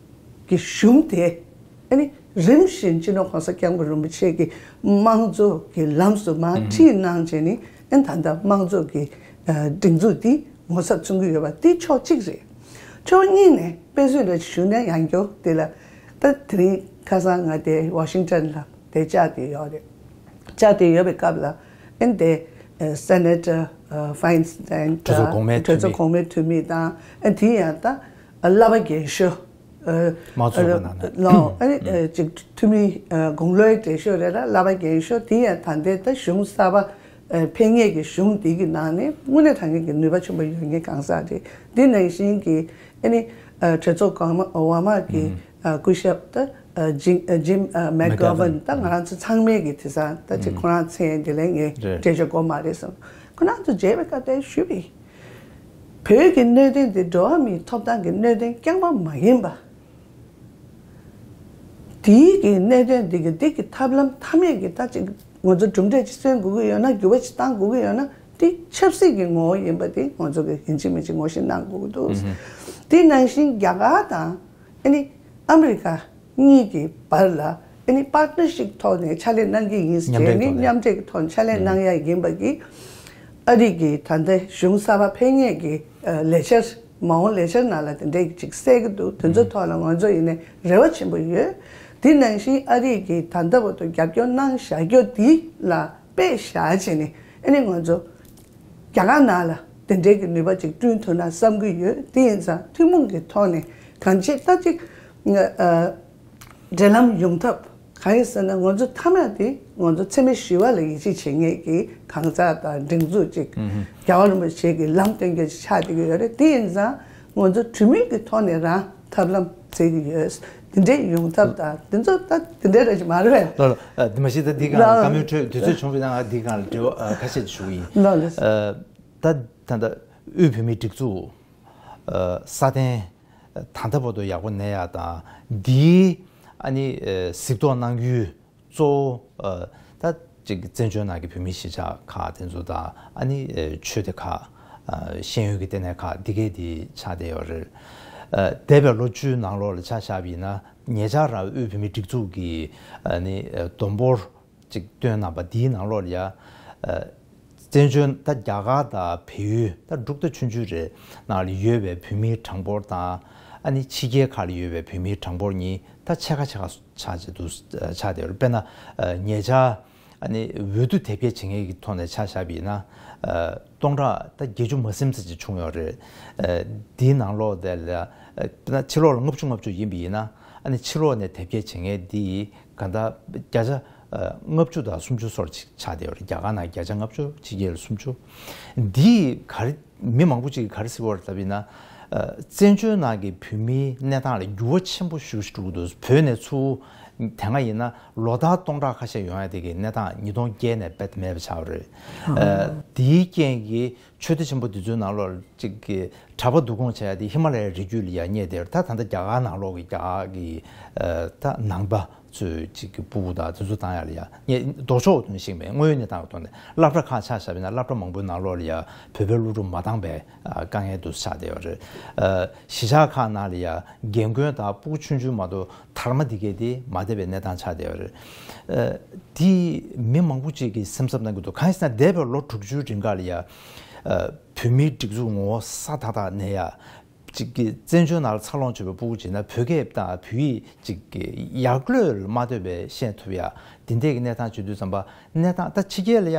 གྱི་གཞུང་དེ་ཨ་ནི་རིམ་བཞིན་སྤྱི་ནོར་༸གོང་ས་༸སྐྱབས་མགོན་རིན་པོ་ཆེ་གི་དམངས་གཙོ་གི་ལམ་སུ་མར་ཁྲིད་གནང་བྱས་ནས་ཨ་ནི་ད་ལྟ་དམངས་གཙོ་གི་ཨ་སྒྲིག་འཛུགས་འདི་ངོ་ཚབ་མཚོན་གྱི་ཡོད་པ་འདི་ཕྱོགས་གཅིག་རེད། ཕྱོགས་གཉིས་ནས་དཔེ་མཚོན་འདྲ་ཞིག་ཞུ་ན་ཡང་མགྱོགས་དེ་ལ། ད་དེ་རིང་ཁ་སང་ང་དེ་ཝ་ཤིང་ཊོན་ལ་དེ་བཅར་ཏེ་ཡོད་རེད། བཅར་ཏེ་ཡོད་པའི་སྐབས་ལ་ཨ་ནི་དེ་ཨ་སེ་ནེ་ཊར་ཨ་ཕ་ཡིན་སི་ཊེན་གྲོས་ཚོགས་གོང་མའི་གྲོས་ཚོགས་འཐུས་མི། གོང་མའི་འཐུས་མི་དང་། ཨ་ནི་དེ་ཡང་ད་བསླབ་པ་རྒན་ཤོས་ཨ་མང་གཙོ་ཨ་ནང་ནས་ལོ་ཨ་ནི་ཨ་ཅིག་འཐུས་མི་ཨ་དགུང་ལོའི་གྲས་ཤོས་རེད་ལ། བསླབ་པ་རྒན་ཤོས་དེ་ཡང་ད་ལྟའི་ད་གཞུང་གསར་པ་ཨ་ཕེབས་མཁན་གྱི་གཞུང་འདི་གི་ནང་ནས་དངོས་གནས་དྲང་གནས་ཀྱི་ནུས་པ་ཆེན་པོ་ཡོད་མཁན་གང་ཟག་རེད། འདི་ནང་བཞིན་གྱི་ཨ་ནི་ཨ་གྲོས་ཚོགས་གོང་མ་ཨོ་བྷ་མ་གི་ཨ་སྐུ་ཞབས་ད་ཨ་ཇིམ་ཨ་ཇིམ་ཨ་མེག་གྷོ་ཝན། ད་ང་རང་ཚོ་ཚང་མས་ཀྱི་དེང་སང་ད་ཅིག་ཁོ་རང་མཚན་དེ་ལས་ངས་རེད། འགྲེལ་བརྗོད་དགོས་མ་རེད་བསམ། ཁོ་རང་ཚོ་མཇལ་བའི་སྐབས་དེ་ཞུས་པས། བོད་ཀྱི་གནད་དོན་དེ་འགྲོ་བ་མིའི་ཐོབ་ཐང་གི་གནད་དོན་རྐྱང་པ་མ་ཡིན་པ། དེའི་གི་གནད་དོན་འདི་གི་འདི་གི་ཐབས་ལམ་མཐའ་མེད་ཀྱི་ད་ཅིག་ང་ཚོ་གྲུབ་འབྲས་ཅིག་སོན་དགོས་ཀྱི་ཡོད་ན། འགྱུར་བ་ཅིག་བཏང་དགོས་ཀྱི་ཡོད་ན། དེ་ཆབ་སྲིད་ཀྱི་ངོ་བོ་ཡིན་པ་དེ་ང་ཚོ་གི་ཡིན་གཅིག་མིན་གཅིག་ངོ་ཤེས་གནང་དགོས་ཀྱི་འདུག་དེ་ནང་བཞིན་རྒྱ་གར་དང་ཨ་ནི་ཨ་མི་རི་ཀ་གཉིས་ཀྱི་བར་ལ་ཨ་ནི་པར་ཊི་ནར་ཤིབ་ཐོག་ནས་ཕྱག་ལས་གནང་གི་ཡིན་ཟེར་ནས་མཉམ་འབྲེལ་ཐོག་ནས་ཕྱག་ལས་གནང་ཡ་ཡིན་པ་གི་ཨ་རི་གི་ད་ལྟ་གཞུང་གསར་པ་ཕེབས་མཁན་གྱི་ལས་འཆར་མ་འོངས་ལས་འཆར་ནང་ལ་དེ་འདྲའི་ཅིག་གསལ་གྱི་འདུག་དེ་ཚོའི་ཐོག་ལ་ང་ཚོ་ཡིན་ནའི་རེ་བ་ཆེན་པོ་ཡོད། དེ་ནང་བཞིན་ཨ་རི་གིས་ད་ལྟ་བར་དུ་རྒྱབ་སྐྱོར་གནང་བཞག་རྒྱུ་འདི་ལ་དཔེ་བཞག་བྱས་ནས་ཨ་ནི་ང་ཚོ་རྒྱ་གར་ནང་ལ་དེ་འདྲའི་གི་ནུས་པ་ཅིག་བསྐྲུན་ཐུབ་ན་བསམ་གྱི་ཡོད། དེ་ཡིན་ཙང་ཐུན་མོང་གི་ཐོག་ནས་གང་ཅི་ལྟ་ཅིག་འབྲེལ་ལམ་ཡོང་ཐབས། གང་ཡིན་ཟེར་ན་ང་ཚོ་མཐའ་མ་དེ་ང་ཚོ་འཚེ་མེད་ཞི་བ་ལ་ཡིད་ཆེས་བྱེད་མཁན་གྱི་གང་ཟག་དང་སྒྲིག་འཛུགས་ཅིག་རྒྱལ་བ་རིན་པོ་ཆེ་གི་ལམ་སྟོན་མཁན་ཅིག་ཆགས་བསྡད་ཀྱི་ཡོད་རེད། དེ་ཡིན་ཙང་ང་ཚོ་གྲོས་མོལ་གྱི་ཐོག་ནས་རང་ཐབས་ལམ་འཚོལ་གྱི་ཡོད། དེ་འདྲའི་ཡོང་ཐབས་དང་དེ་ཚོ་ད་དེ་འདྲའི་རེད་ཅིག་མ་རེད་པས། ལགས་ལགས། འདི་མ་གཞི་ད་འདི་གང་ལགས། བཀའ་མོལ་འཕྲོས་དུས་ཚོད་བྱུང་བའི་ནང་འདི་གང་ལ་འབྲེལ་བ་ཁ་ཤས་ཞུ་གི་ཡིན། ལགས་ལགས། ད་ད་ལྟ་དབུས་བོད་མིའི་སྒྲིག་འཛུགས་སྲ་བརྟན་ད་ལྟ་བར་དུ་ཡག་པོ་གནས་ཡག་དང་འདིའི་ཨ་ནི་གཟིགས་རྟོག་གནང་ཡུལ་གཙོ་བོ་ད་ཅིག་བཙན་བྱོལ་ནང་གི་བོད་མིའི་གཞིས་ཆགས་ཁག་དེ་ཚོ་དང་ཨ་ནི་ཆོས་སྡེ་ཁག་ཤེས་ཡོན་གྱི་ལྟེ་གནས་ཁག་འདི་གས་འདི་ཆགས་བསྡད་ཡོད་རེད། འདས་པའི་ལོ་བཅུའི་ནང་ལོགས་ལ་ཆ་བཞག་པ་ཡིན་ན་ཉེ་ཆར་རང་དབུས་བོད་མིའི་སྒྲིག་འཛུགས་ཀྱི་ཨ་ནི་བསྡོམས་འབོར་ཅིག་བཏོན་གནང་པ་འདིའི་ནང་ལོགས་ལ་ཡ། བཙན་བྱོལ་ད་རྒྱ་གར་དང་བལ་ཡུལ་ད་འབྲུག་ད་ཆུང་ཆུང་རེད་ནང་ལ་ཡོད་པའི་བོད་མིའི་གྲངས་འབོར་དང་ཨ་ནི་ཕྱི་རྒྱལ་ཁག་ལ་ཡོད་པའི་བོད་མིའི་གྲངས་འབོར་གཉིས་ད་ཕྱེད་ཀ་ཕྱེད་ཀ་ཆགས་ཀྱི་འདུག་ཆགས་བསྡད་ཡོད་རེད། དཔེར་ན་ཉེ་ཆར་ཨ་ནི་འོས་བསྡུ་དེབ་སྐྱེལ་བྱེད་མཁན་གྱི་ཐོག་ནས་ཆ་བཞག་པ་ཡིན་ན་སྟོང་ཕྲག་ད་བརྒྱད་ཅུ་མ་ཟིན་ཙམ་ཅིག་བྱུང་ཡོད་རེད། འདིའི་ནང་ལོགས་དེ་ལ་དཔེར་ན་ཕྱི་ལོགས་ལ་ལྔ་བཅུ་ལྔ་བཅུ་ཡིན་པ་ཡིན་ན་ཨ་ནི་ཕྱི་ལོགས་ནས་དེབ་སྐྱེལ་བྱེད་མཁན་འདི་གང་ལྟར་བརྒྱ་ཆ་ལྔ་བཅུ་དང་སུམ་ཅུ་སོར་ཅིག་ཆགས་བསྡད་ཡོད་རེད། རྒྱ་གར་ནང་བརྒྱ་ཆ་ལྔ་བཅུ་ཕྱི་རྒྱལ་ལ་སུམ་ཅུ། འདིས་ག་རེ་མི་མང་པོ་ཅིག་གིས་ག་རེ་ཟེར་བ་རེད་ལབ་ཡིན་ན། བཙན་བྱོལ་ནང་གི་བོད་མིའི་གནས་སྟངས་ལ་འགྱུར་བ་ཆེན་པོ་ཞེ་པོ་ཅིག་འགྲོ་གི་འདུག་བོད་ནས་ཚུར་དེ་སྔ་ཡིན་ན་ལོ་ལྟར་སྟོང་ཕྲག་ཁ་ཤས་ཡོང་ཡ་དེ་གི་གནས་སྟངས་ཉིས་སྟོང་བརྒྱད་ནས་རྦད་དེ་མེད་པ་ཆགས་པ་རེད། དེའི་རྐྱེན་གྱིས་ཆོས་སྡེ་ཆེན་པོ་འདི་ཚོའི་ནང་ལོགས་ཅིག་གི་གྲྭ་པ་བསྡུ་སྐོང་བྱས་ཡ་དེ་ཧི་མ་ལ་ཡའི་རི་རྒྱུད་ལ་ཡ་རྙེད་དེ་ད་ད་ལྟ་རྒྱ་གར་ནང་ལོགས་ཀྱི་རྒྱ་གར་གྱི་ད་ནང་པ་ཚོས་ཅིག་གི་སྤུ་གུ་དང་དེ་ཚོ་བཏང་ཡ་ལ་ཡ་ངས་ལྡོག་ཕྱོགས་དོན་ཞིག་མེད། དངོས་ཡོད་གནས་སྟངས་ཀྱི་ཐོག་ནས་སློབ་གྲྭ་ཁག་ཆ་བཞག་པ་ཡིན་ན་སློབ་གྲྭ་མང་པོའི་ནང་ལོགས་ལ་ཡ་བོད་པའི་སློབ་ཕྲུག་མ་བཏང་པའི་དཀའ་ངལ་དུ་ཆགས་བསྡད་ཡོད་རེད། གཞིས་ཆགས་ཁག་ནང་ལ་ཡ་རྒན་རྒོན་དང་སྤུ་གུ་ཆུང་ཆུང་མ་གཏོགས་དར་མ་འདི་གས་དེ་མ་བསྡད་པའི་གནས་སྟངས་ཆགས་བསྡད་ཡོད་རེད། དེ་མི་མང་པོ་ཅིག་གིས་སེམས་འཚབ་གནང་གི་འདུག་གང་ཡིན་ཟེར་ན་འདས་པའི་ལོ་དྲུག་ཅུའི་རིང་ག་ལ་ཡ་བོད་མིའི་སྒྲིག་འཛུགས་ངོ་བོ་སྲ་ཐག་ཐག་གནས་ཡ། གཅིག་གིས་བཙན་བྱོལ་ནང་ལ་འཚར་ལོངས་བྱུང་བའི་སྤུ་གུ་བྱས་ན་བོད་སྐད་དང་བོད་ཡིག་གཅིག་གི་ཡར་སློང་ལ་མ་ལྟོས་པའི་ཤེས་ཐུབ་ཡ་འདི་འདྲའི་གི་གནས་སྟངས་བྱེད་དུས་ཙམ་པ་གནས་སྟངས་ད་ཕྱི་རྒྱལ་ལ་ཡ་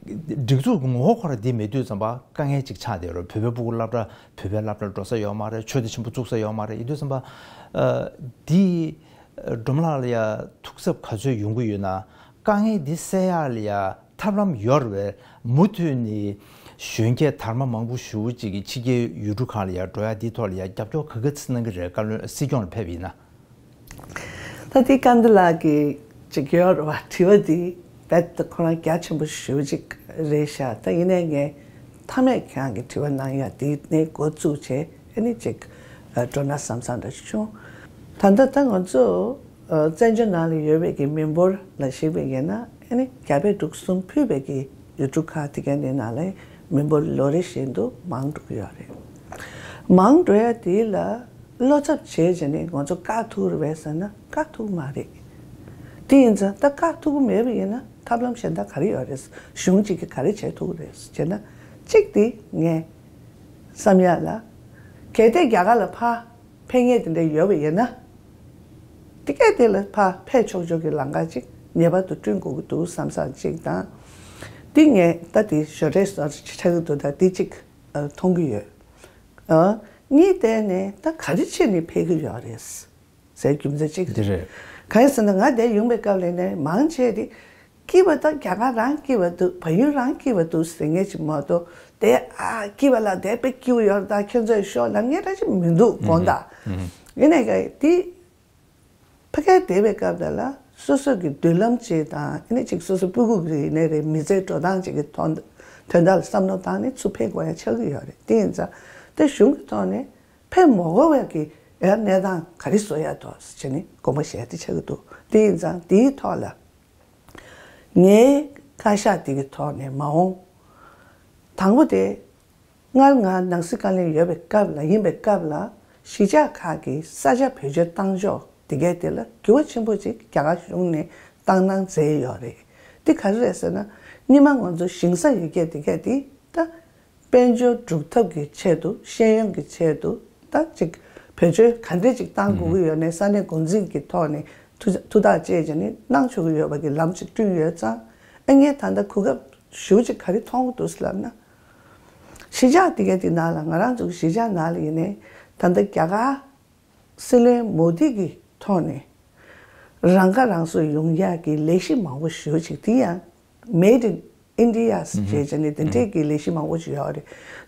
སྒྲིག་འཛུགས་ཀྱི་ངོ་བོ་ཁོ་རང་འདི་མེད་དུས་ཙམ་པ་དཀའ་ངལ་ཅིག་ཆགས་བསྡད་ཡོད་རེད། བོད་པའི་སྤུ་གུ་སློབ་གྲྭ་བོད་པའི་སློབ་གྲྭར་འགྲོ་ས་ཡོད་མ་རེད། ཆོས་སྡེ་ཆེན་པོ་བཙུགས་ས་ཡོད་མ་རེད། ཡིན་དུས་ཙམ་པ་འདི་སྒྲོལ་མ་ལགས་ལ་ཡ་ཐུགས་འཚབ་ག་ཚོད་ཡོང་གི་ཡོད་ན། དཀའ་ངལ་འདི་སེལ་ཡག་ལ་ཡ་ཐབས་ལམ་ཡོད་རེད་པས། མུ་མཐུད་ནས་གཞོན་སྐྱེས་དར་མ་མང་པོ་ཞེ་པོ་ཅིག་གིས་ཕྱི་རྒྱལ་ཡུལ་གྲུ་ཁག་ལ་ཡ་འགྲོ་ཡ་འདིའི་ཐོག་ལ་ཡ་རྒྱབ་སྐྱོར་ག་ག་ཚོད་གནང་གི་རེད། བཀའ་བློན་སྲིད་སྐྱོང་ལ་ཕེབས་ཡིན་ན། ད་འདི་སྐལ་ལྡན་ལགས་ཀྱིས་ཅིག་ཡོད་རེད་པ། དྲི་བ་འདི་རྦད་དེ་ཁོ་རང་རྒྱ་ཆེན་པོ་ཞེ་པོ་ཅིག་རེད་ཤག་ད་ཡིན་ནའི་ངས་མཐའ་མའི་ཁྱེད་རང་གི་དྲི་བ་གནང་ཡ་འདི་ནས་འགོ་བཙུགས་བྱས་ཨ་ནི་ཅིག་འགྲོ་ན་བསམ་བསམ་འདྲ་ཞིག་བྱུང་། ད་ལྟ་ད་ང་ཚོ་བཙན་བྱོལ་ནང་ལ་ཡོད་པའི་གི་མི་འབོར་ལ་གཞིགས་པ་ཡིན་ན་ཨ་ནི་རྒྱ་བལ་འབྲུག་གསུམ་ཕུད་པའི་གི་ཡུལ་གྲུ་ཁག་དེ་ག་ནས་ནང་ལ་མི་འབོར་ལོ་རེ་བཞིན་དུ་མང་འགྲོ་གི་ཡོད་རེད། མང་འགྲོ་ཡ་དེ་ལ་བློ་འཚབ་བྱས་བྱས་ནས་ང་ཚོ་བཀག་ཐུབ་རེད་པས་ཟེར་ན་བཀག་ཐུབ་མ་རེད། དེ་ཡིན་ཙང་ད་བཀག་ཐུབ་ཀྱི་མེད་པ་ཡིན་ན་ཐབས་ལམ་གཞན་དག་ག་རེ་ཡོད་རེད། གཞུང་གཅིག་གིས་ག་རེ་བྱེད་ཐུབ་རེད་ཟེར་ན་གཅིག་དེ་ངས་བསམ་ཡ་ལ་གལ་ཏེ་རྒྱ་གར་ལ་ཕར་ཕེབས་མཁན་དེ་འདྲ་ཡོད་པ་ཡིན་ན། དེ་གས་དེ་ལ་ཕར་ཕེབས་ཆོག་ཆོག་གི་ལམ་ཁ་ཅིག་ངེས་པར་དུ་བསྐྲུན་དགོས་ཀྱི་འདུག་བསམ་བསམ་ཅིག་དང་། དེ་ངས་ད་དེ་ཞོར་འབྲེལ་སོགས་ཆགས་ཀྱི་འདུག་ད་དེ་གཅིག་མཐོང་གི་ཡོད། གཉིས་དེ་ནས་ད་ག་རེ་བྱས་ནས་ཕེབས་ཀྱི་ཡོད་རེད་ཟེར་རྒྱུ་མཚན་གཅིག་འདི་རེད། གང་ཡིན་ཟེར་ན་ང་འདིར་ཡོང་པའི་སྐབས་ལ་ནས་མང་ཆེ་དེ་སྐྱིད་པ་དང་རྒྱ་གར་རང་སྐྱིད་པ་འདུག་བལ་ཡུལ་རང་སྐྱིད་པ་འདུག་ཟེར་མཁན་ཅིག་མ་གཏོགས་དེ་ཨ་སྐྱིད་པ་ལ་དེ་དཔེ་སྐྱིད་པོ་ཡོད་རེད་ད་ཁྱོད་ཚོས་ཤོག་ལབ་མཁན་འདྲ་ཅིག་མི་འདུག་དགོངས་དག་ཡིན་ནའི་ག་དེ་ཕ་གིར་བསྡད་པའི་སྐབས་དེ་ལ་སོ་སོ་གི་མདུན་ལམ་ཅིག་དང་ཨ་ནི་ཅིག་སོ་སོ་སྤུ་གུ་གི་ཡིན་ནའི་རེད་མི་ཚེ་འགྲོ་སྟངས་ཅིག་གི་དོན་དོན་དག་ལ་བསམ་བློ་བཏང་ནས་ཚུར་ཕེབས་དགོས་ཡ་ཆགས་ཀྱི་ཡོད་རེད། དེ་ཡིན་ཙང་དེ་གཞུང་གི་ཐོག་ནས་ཕེབས་མ་དགོས་པའི་གི་ཡ་གནས་སྟངས་ག་རེ་བཟོ་ཡ་ཐོག་ཟེར་ནས་དགོངས་པ་བཞེས་ཏེ་ཆགས་ཀྱི་འདུག་དེ་ཡིན་ཙང་དེའི་ཐོག་ལ་ངའི་བཀའ་ཤག་དེ་གི་ཐོག་ནས་མ་འོངས་ དང་པོ་དེ། སྔར་ང་ནང་སྲིད་བཀའ་བློན་ཡོད་པའི་སྐབས་ལ་ཡིན་པའི་སྐབས་ལ་གཞིས་ཆགས་ཁག་གི་ས་ཆ་བེད་སྤྱོད་བཏང་ཕྱོགས་དེ་གས་དེ་ལ་འགྱུར་བ་ཆེན་པོ་ཅིག་རྒྱ་གར་གཞུང་ནས་བཏང་གནང་མཛད་ཡོད་རེད། དེ་ག་རེ་རེད་ཟེར་ན། སྔོན་མ་ང་ཚོ་ཞིང་ས་ཡོད་མཁན་དེ་གས་དེ་ད། དཔལ་འབྱོར་སྒྲུབ་ཐབས་ཀྱི་ཆེད་དུ་ཤེས་ཡོན་གྱི་ཆེད་དུ་ད་ཅིག་བེད་སྤྱོད་ག་འདྲས་ཅིག་བཏང་དགོས་ཀྱི་ཡོད་ནའི་ས་གནས་འགོ་འཛིན་གྱི་ཐོག་ནས་ཐུགས་ཐུགས་ཐག་བཅད་བྱས་ནས་གནང་ཆོག་གི་ཡོད་པ་གི་ལམ་ཅིག་བསྐྲུན་ཡོད་ཙང་། ཨ་ངས་ད་ལྟ་གོ་སྐབས་ཞེ་པོ་ཅིག་ག་རེ་མཐོང་གི་འདུག་ཟེར་ལབ་ན། གཞིས་ཆགས་དེ་གའི་དེ་ནང་ལ་ང་རང་ཚོ་གི་གཞིས་ཆགས་ནང་ལ་ཡིན་ནའི་ད་ལྟ་རྒྱ་གར་སྲིད་བློན་མོ་དི་གི་ཐོག་ནས་རང་ཁ་རང་གསོ་ཡོང་ཡག་གི་ལས་གཞི་མང་པོ་ཞེ་པོ་ཅིག་དེ་ཡང་Made in India ཞེས་བྱས་ནས་དེ་འདྲས་ཀྱི་ལས་གཞི་མང་པོ་ཞིག་ཡོད་རེད།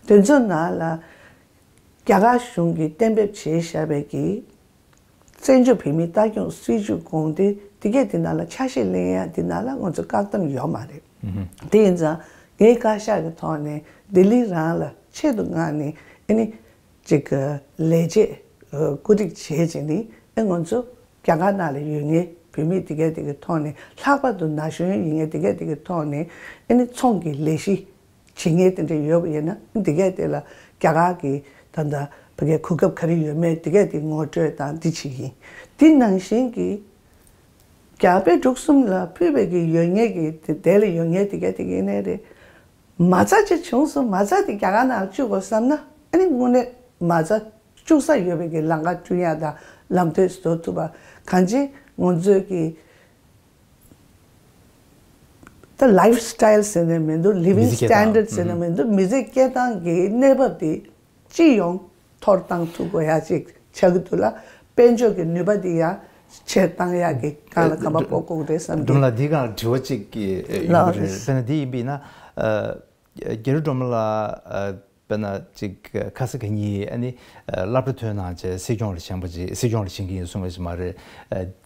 དེ་ཚོ་ནང་ལ་རྒྱ་གར་གཞུང་གིས་གཏན་འབེབས་བྱས་བཞག་པའི་གི་བཙན་བྱོལ་བོད་མིའི་ལྟ་སྐྱོང་སྲིད་བྱུས་དགོངས་དོན་དེ་གས་དེ་ནང་ལ་ཆ་ཤས་ལེན་ཡག་དེ་ནང་ལ་ང་ཚོ་བཀག་སྡོམ་ཡོད་མ་རེད། དེ་ཡིན་ཙང་ངའི་བཀའ་ཤག་གི་ཐོག་ནས་ལྡི་ལི་རང་ལ་ཆེད་དུ་མངགས་ནས་ཨ་ནི་ཅིག་ལས་བྱེད་བཀོད་སྒྲིག་བྱས་བྱས་ནས་ཨ་ང་ཚོ་རྒྱ་གར་ནང་ལ་ཡོད་མཁན་བོད་མི་དེ་གས་དེ་གི་ཐོག་ནས་ལྷག་པར་དུ་ན་གཞོན་ཡིན་མཁན་དེ་གས་དེ་གི་ཐོག་ནས་ཨ་ནི་ཚོང་གི་ལས་གཞི་བྱེད་མཁན་དེ་འདྲ་ཡོད་པ་ཡིན་ན་འདི་གས་དེ་ལ་རྒྱ་གར་གྱི་ད་ལྟ་ཕ་གའི་གོ་སྐབས་ག་རེ་ཡོད་མེད་འདི་གས་དེ་ངོ་སྤྲོད་དང་འདི་བྱེད་ཀྱི་ཡིན། འདི་ནང་བཞིན་གྱི་རྒྱ་བལ་འབྲུག་གསུམ་ལ་ཕུལ་བའི་གི་ཡོད་མཁན་གྱི་དེ་དེ་ལ་ཡོད་མཁན་དེ་གས་དེ་གས་ནས་རེད། མ་རྩ་ཅིག་བྱུང་སོང་མ་རྩ་དེ་རྒྱ་གར་ནང་བཅུག་དགོས་བསམ་ན་ཨ་ནི་དངོས་གནས་མ་རྩ་བཅུག་ས་ཡོད་པའི་གི་ལམ་ཁ་བསྐྲུན་ཡག་དང་ལམ་སྟོན་བཟོ་ཐུབ་པ་གང་ཅི་ང་ཚོས་གི་ད་lifestyle ཟེར་ནས་མི་འདུག living standard ཟེར་ནས་མི་འདུག་མི་ཚེ་སྐྱེལ་སྟངས་ཀྱི་གནས་བབ་དེ་སྤྱི་ཡོངས་མཐོར་བཏང་ཐུབ་དགོས་ཡ་ཅིག་ཆགས་ཀྱི་འདུག་ལ། དཔལ་འབྱོར་གྱི་ནུས་པ་དེ་ཡང་ཆེར་བཏང་ཡག་གི་སྒང་ལ་གོམ་པ་སྤོ་དགོས་རེད་བསམ་གྱི། སྒྲོལ་མ་ལགས་འདིའི་སྒང་ལ་དྲི་བ་གཅིག་ཡོང་གི་རེད། དཔེར་ན་འདི་ཡིན་པ་ཡིན་ན། རྒྱ་རི་སྒྲོལ་མ་ལགས། དཔེར་ན་ཅིག་ཁ་ས་ག་ཉིས་ཨ་ནི་སློབ་གྲྭ་ཐོན་གནང་བྱས་སྲིད་སྐྱོང་ལ་བཞེངས་པ་ཅིག་སྲིད་སྐྱོང་ལ་བཞེངས་ཀྱི་ཡིན་གསུང་བ་ཞིག་མ་རེད།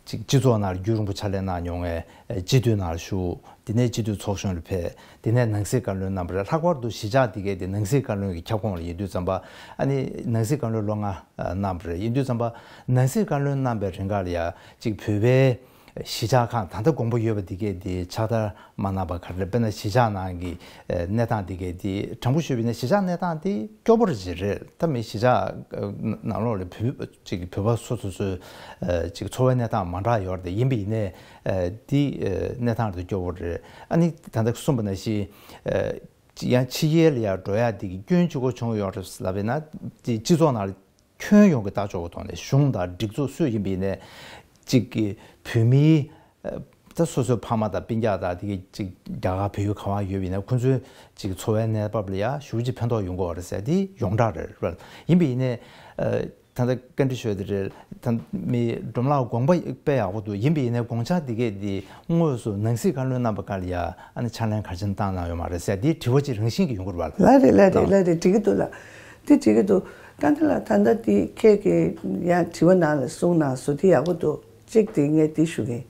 ཅིག་སྤྱི་ཚོགས་ནང་རྒྱུན་རིང་པོ་ཕྱག་ལས་གནང་མྱོང་བས་སྤྱི་འཐུས་ནང་ཞུགས། དེ་ནས་སྤྱི་འཐུས་ཚོགས་གཞོན་ལ་ཕེབས། དེ་ནས་ནང་སྲིད་བཀའ་བློན་གནང་བ་རེད། ལྷག་པར་དུ་གཞིས་ཆགས་འདི་གའི་དེ་ནང་སྲིད་བཀའ་བློན་གྱི་ཁྱབ་ཁོངས་ལ་ཡིན་དུས་ཙམ་པ་ཨ་ནི་ནང་སྲིད་བཀའ་བློན་ལོ་ལྔ་གནང་བ་རེད། ཡིན་དུས་ཙམ་པ་ནང་སྲིད་བཀའ་བློན་གནང་བའི་རིང་ག་ལ་ཡ་ཅིག་བོད་པའི་གཞིས་ཆགས་ཁག་ད་ལྟ་དགོངས་པ་ཡོད་པ་འདི་གས་འདི་ཕྱག་བསྟར་མ་གནང་པ་ག་རེ་རེད། དཔེར་ན་གཞིས་ཆགས་ནང་གི་གནས་སྟངས་འདི་གས་འདི་དྲང་པོ་ཞུས་པ་ཡིན་ན་གཞིས་ཆགས་གནས་སྟངས་འདི་སྐྱོ་པོ་རེད་རེད། ད་མི་གཞིས་ཆགས་ནང་ལོགས་ལ་བོད་ཅིག་བོད་པ་སོ་སོ་སོའི་ཅིག་འཚོ་བའི་གནས་སྟངས་མ་འདྲ་ཡོད་རེད། ཡིན་པ་ཡིན་ནའི་འདི་གནས་སྟངས་འདི་སྐྱོ་པོ་རེད། ཨ་ནི་ད་ལྟ་གསུངས་པ་ནང་བཞིན་ཡང་ཕྱི་རྒྱལ་ལ་ཡང་འགྲོ་ཡག་འདི་གི་སྐྱོན་གཅིག་པོ་བྱུང་ཡོད་རེད་ལབ་པ་ཡིན་ན་སྤྱི་ཚོགས་ནང་ལ་ཁྱོན་ཡོངས་ཀྱི་ལྟ་ཕྱོགས་ཀྱི་ཐོག་ནས་གཞུང་དང་སྒྲིག་འཛུགས་སུ་ཡིན་པ་ཡིན་ནའི་གཅིག་གི་བོད་མིའི་ད་སོ་སོའི་ཕ་མ་དང་སྤུན་ཀྱག་དང་དེ་གི་གཅིག་རྒྱ་གར་བལ་ཡུལ་ག་བ་ཡོད་པ་ཡིན་ནའི་ཁོང་ཚོའི་གཅིག་འཚོ་བའི་གནས་བབ་ལ་ཡང་ཞེ་པོ་ཅིག་ཕན་ཐོགས་ཡོང་གི་ཡོད་རེད་ཟེར་དེ་ཡོངས་གྲགས་རེད། ཡིན་པ་ཡིན་ནའི་ད་ལྟ་བཀའ་འདྲི་ཞུ་ཡ་དེ་རེད། ད་མི་སྒྲོལ་མ་ལགས་དགོངས་པ་དཔེ་ཡག་པོ་འདུག་ཡིན་པ་ཡིན་ནའི་དགོངས་འཆར་འདི་གས་འདི་དངོས་སུ་ནང་སྲིད་བཀའ་བློན་རྣམ་པ་སྒང་ལ་ཡ་ཨ་ནི་ཕྱག་ལས་ག་རེ་བྱས་གནང་གནང་ཡོད་མ་རེད་ཟེར་དེའི་དྲི་བ་ཅིག་རང་བཞིན་གྱིས་ཡོང་གི་རེད་བ། ལགས་རེད་ལགས་རེད་ལགས་རེད། འགྲིག་གི་འདུག་ལགས། དེ་འགྲིག་གི་འདུག་བཀའ་འདི་ལགས་ད་ལྟ་དེ་ཁྱེད་ཀྱིས་ཡང་དྲི་བ་ནང་ལ་གསུངས་གནང་སོང་། དེ་ཡག་པོ་འདུག་གཅིག་དེ་ངས་དེ་ཞུ་གི་ཡིན།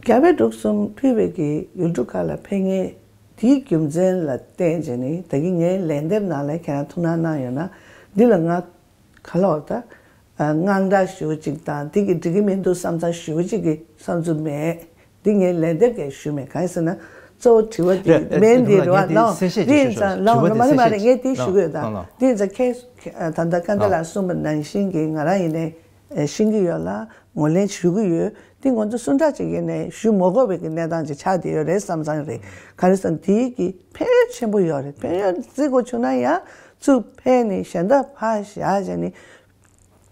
རྒྱ་བལ་འབྲུག་གསུམ་ཕུད་པའི་གི་ཡུལ་གྲུ་ཁག་ལ་ཕེབས་མཁན་དེའི་རྒྱུ་མཚན་ལ་བརྟེན་བྱས་ནས་ད་གིན་ངའི་ལན་འདེབས་ནང་ལ་ཁྱེད་རང་ཐུགས་སྣང་གནང་ཡོད་ན་འདི་ལ་ང་ག་ལ་བ་ད། དངངས་སྐྲག་ཞེ་པོ་ཅིག་དང་དེ་གི་འགྲིག་གི་མི་འདུག་བསམ་ཚང་ཞེ་པོ་ཅིག་གི་བསམ་ཚུལ་མེད། འདི་ངས་ལན་འདེབས་གས་ཞུས་མེད། གང་ཡིན་ཟེར་ན་གཙོ་བོ་དྲི་བ་དེ་རེད། མེན་དེ་རེད་བ། ལགས་འདི་ཡིན་ཙང་ལགས་མ་ནི་མ་རེད། ངས་དེ་ཞུ་གི་ཡོད། ད་འདི་ཡིན་ཙང་ཁྱེད་ད་ལྟ་བཀའ་འདི་ལ་གསུངས་པ་ནང་བཞིན་གྱི་ང་རང་ཡིན་ནའི་ཤེས་ཀྱི་ཡོད་ལ་ངོས་ལེན་ཞུ་གི་ཡོད། འདི་ང་ཚོ་སུ་འདྲ་ཅིག་ཡིན་ནའི་ཞུ་མ་དགོས་པའི་གི་གནས་སྟངས་ཅིག་ཆགས་བསྡད་ཡོད་རེད་བསམ་ཚང་རེད། གང་ཡིན་ཟེར་ན་དེའི་གི་ཕན་ཡོན་ཆེན་པོ་ཡོད་རེད། ཕན་ཡོན་བརྩི་དགོས་བྱུང་ན་ཡང་ཚུར་ཕེབས་ནས་གཞན་དག་ཕར་བཞག་བྱས་ནས།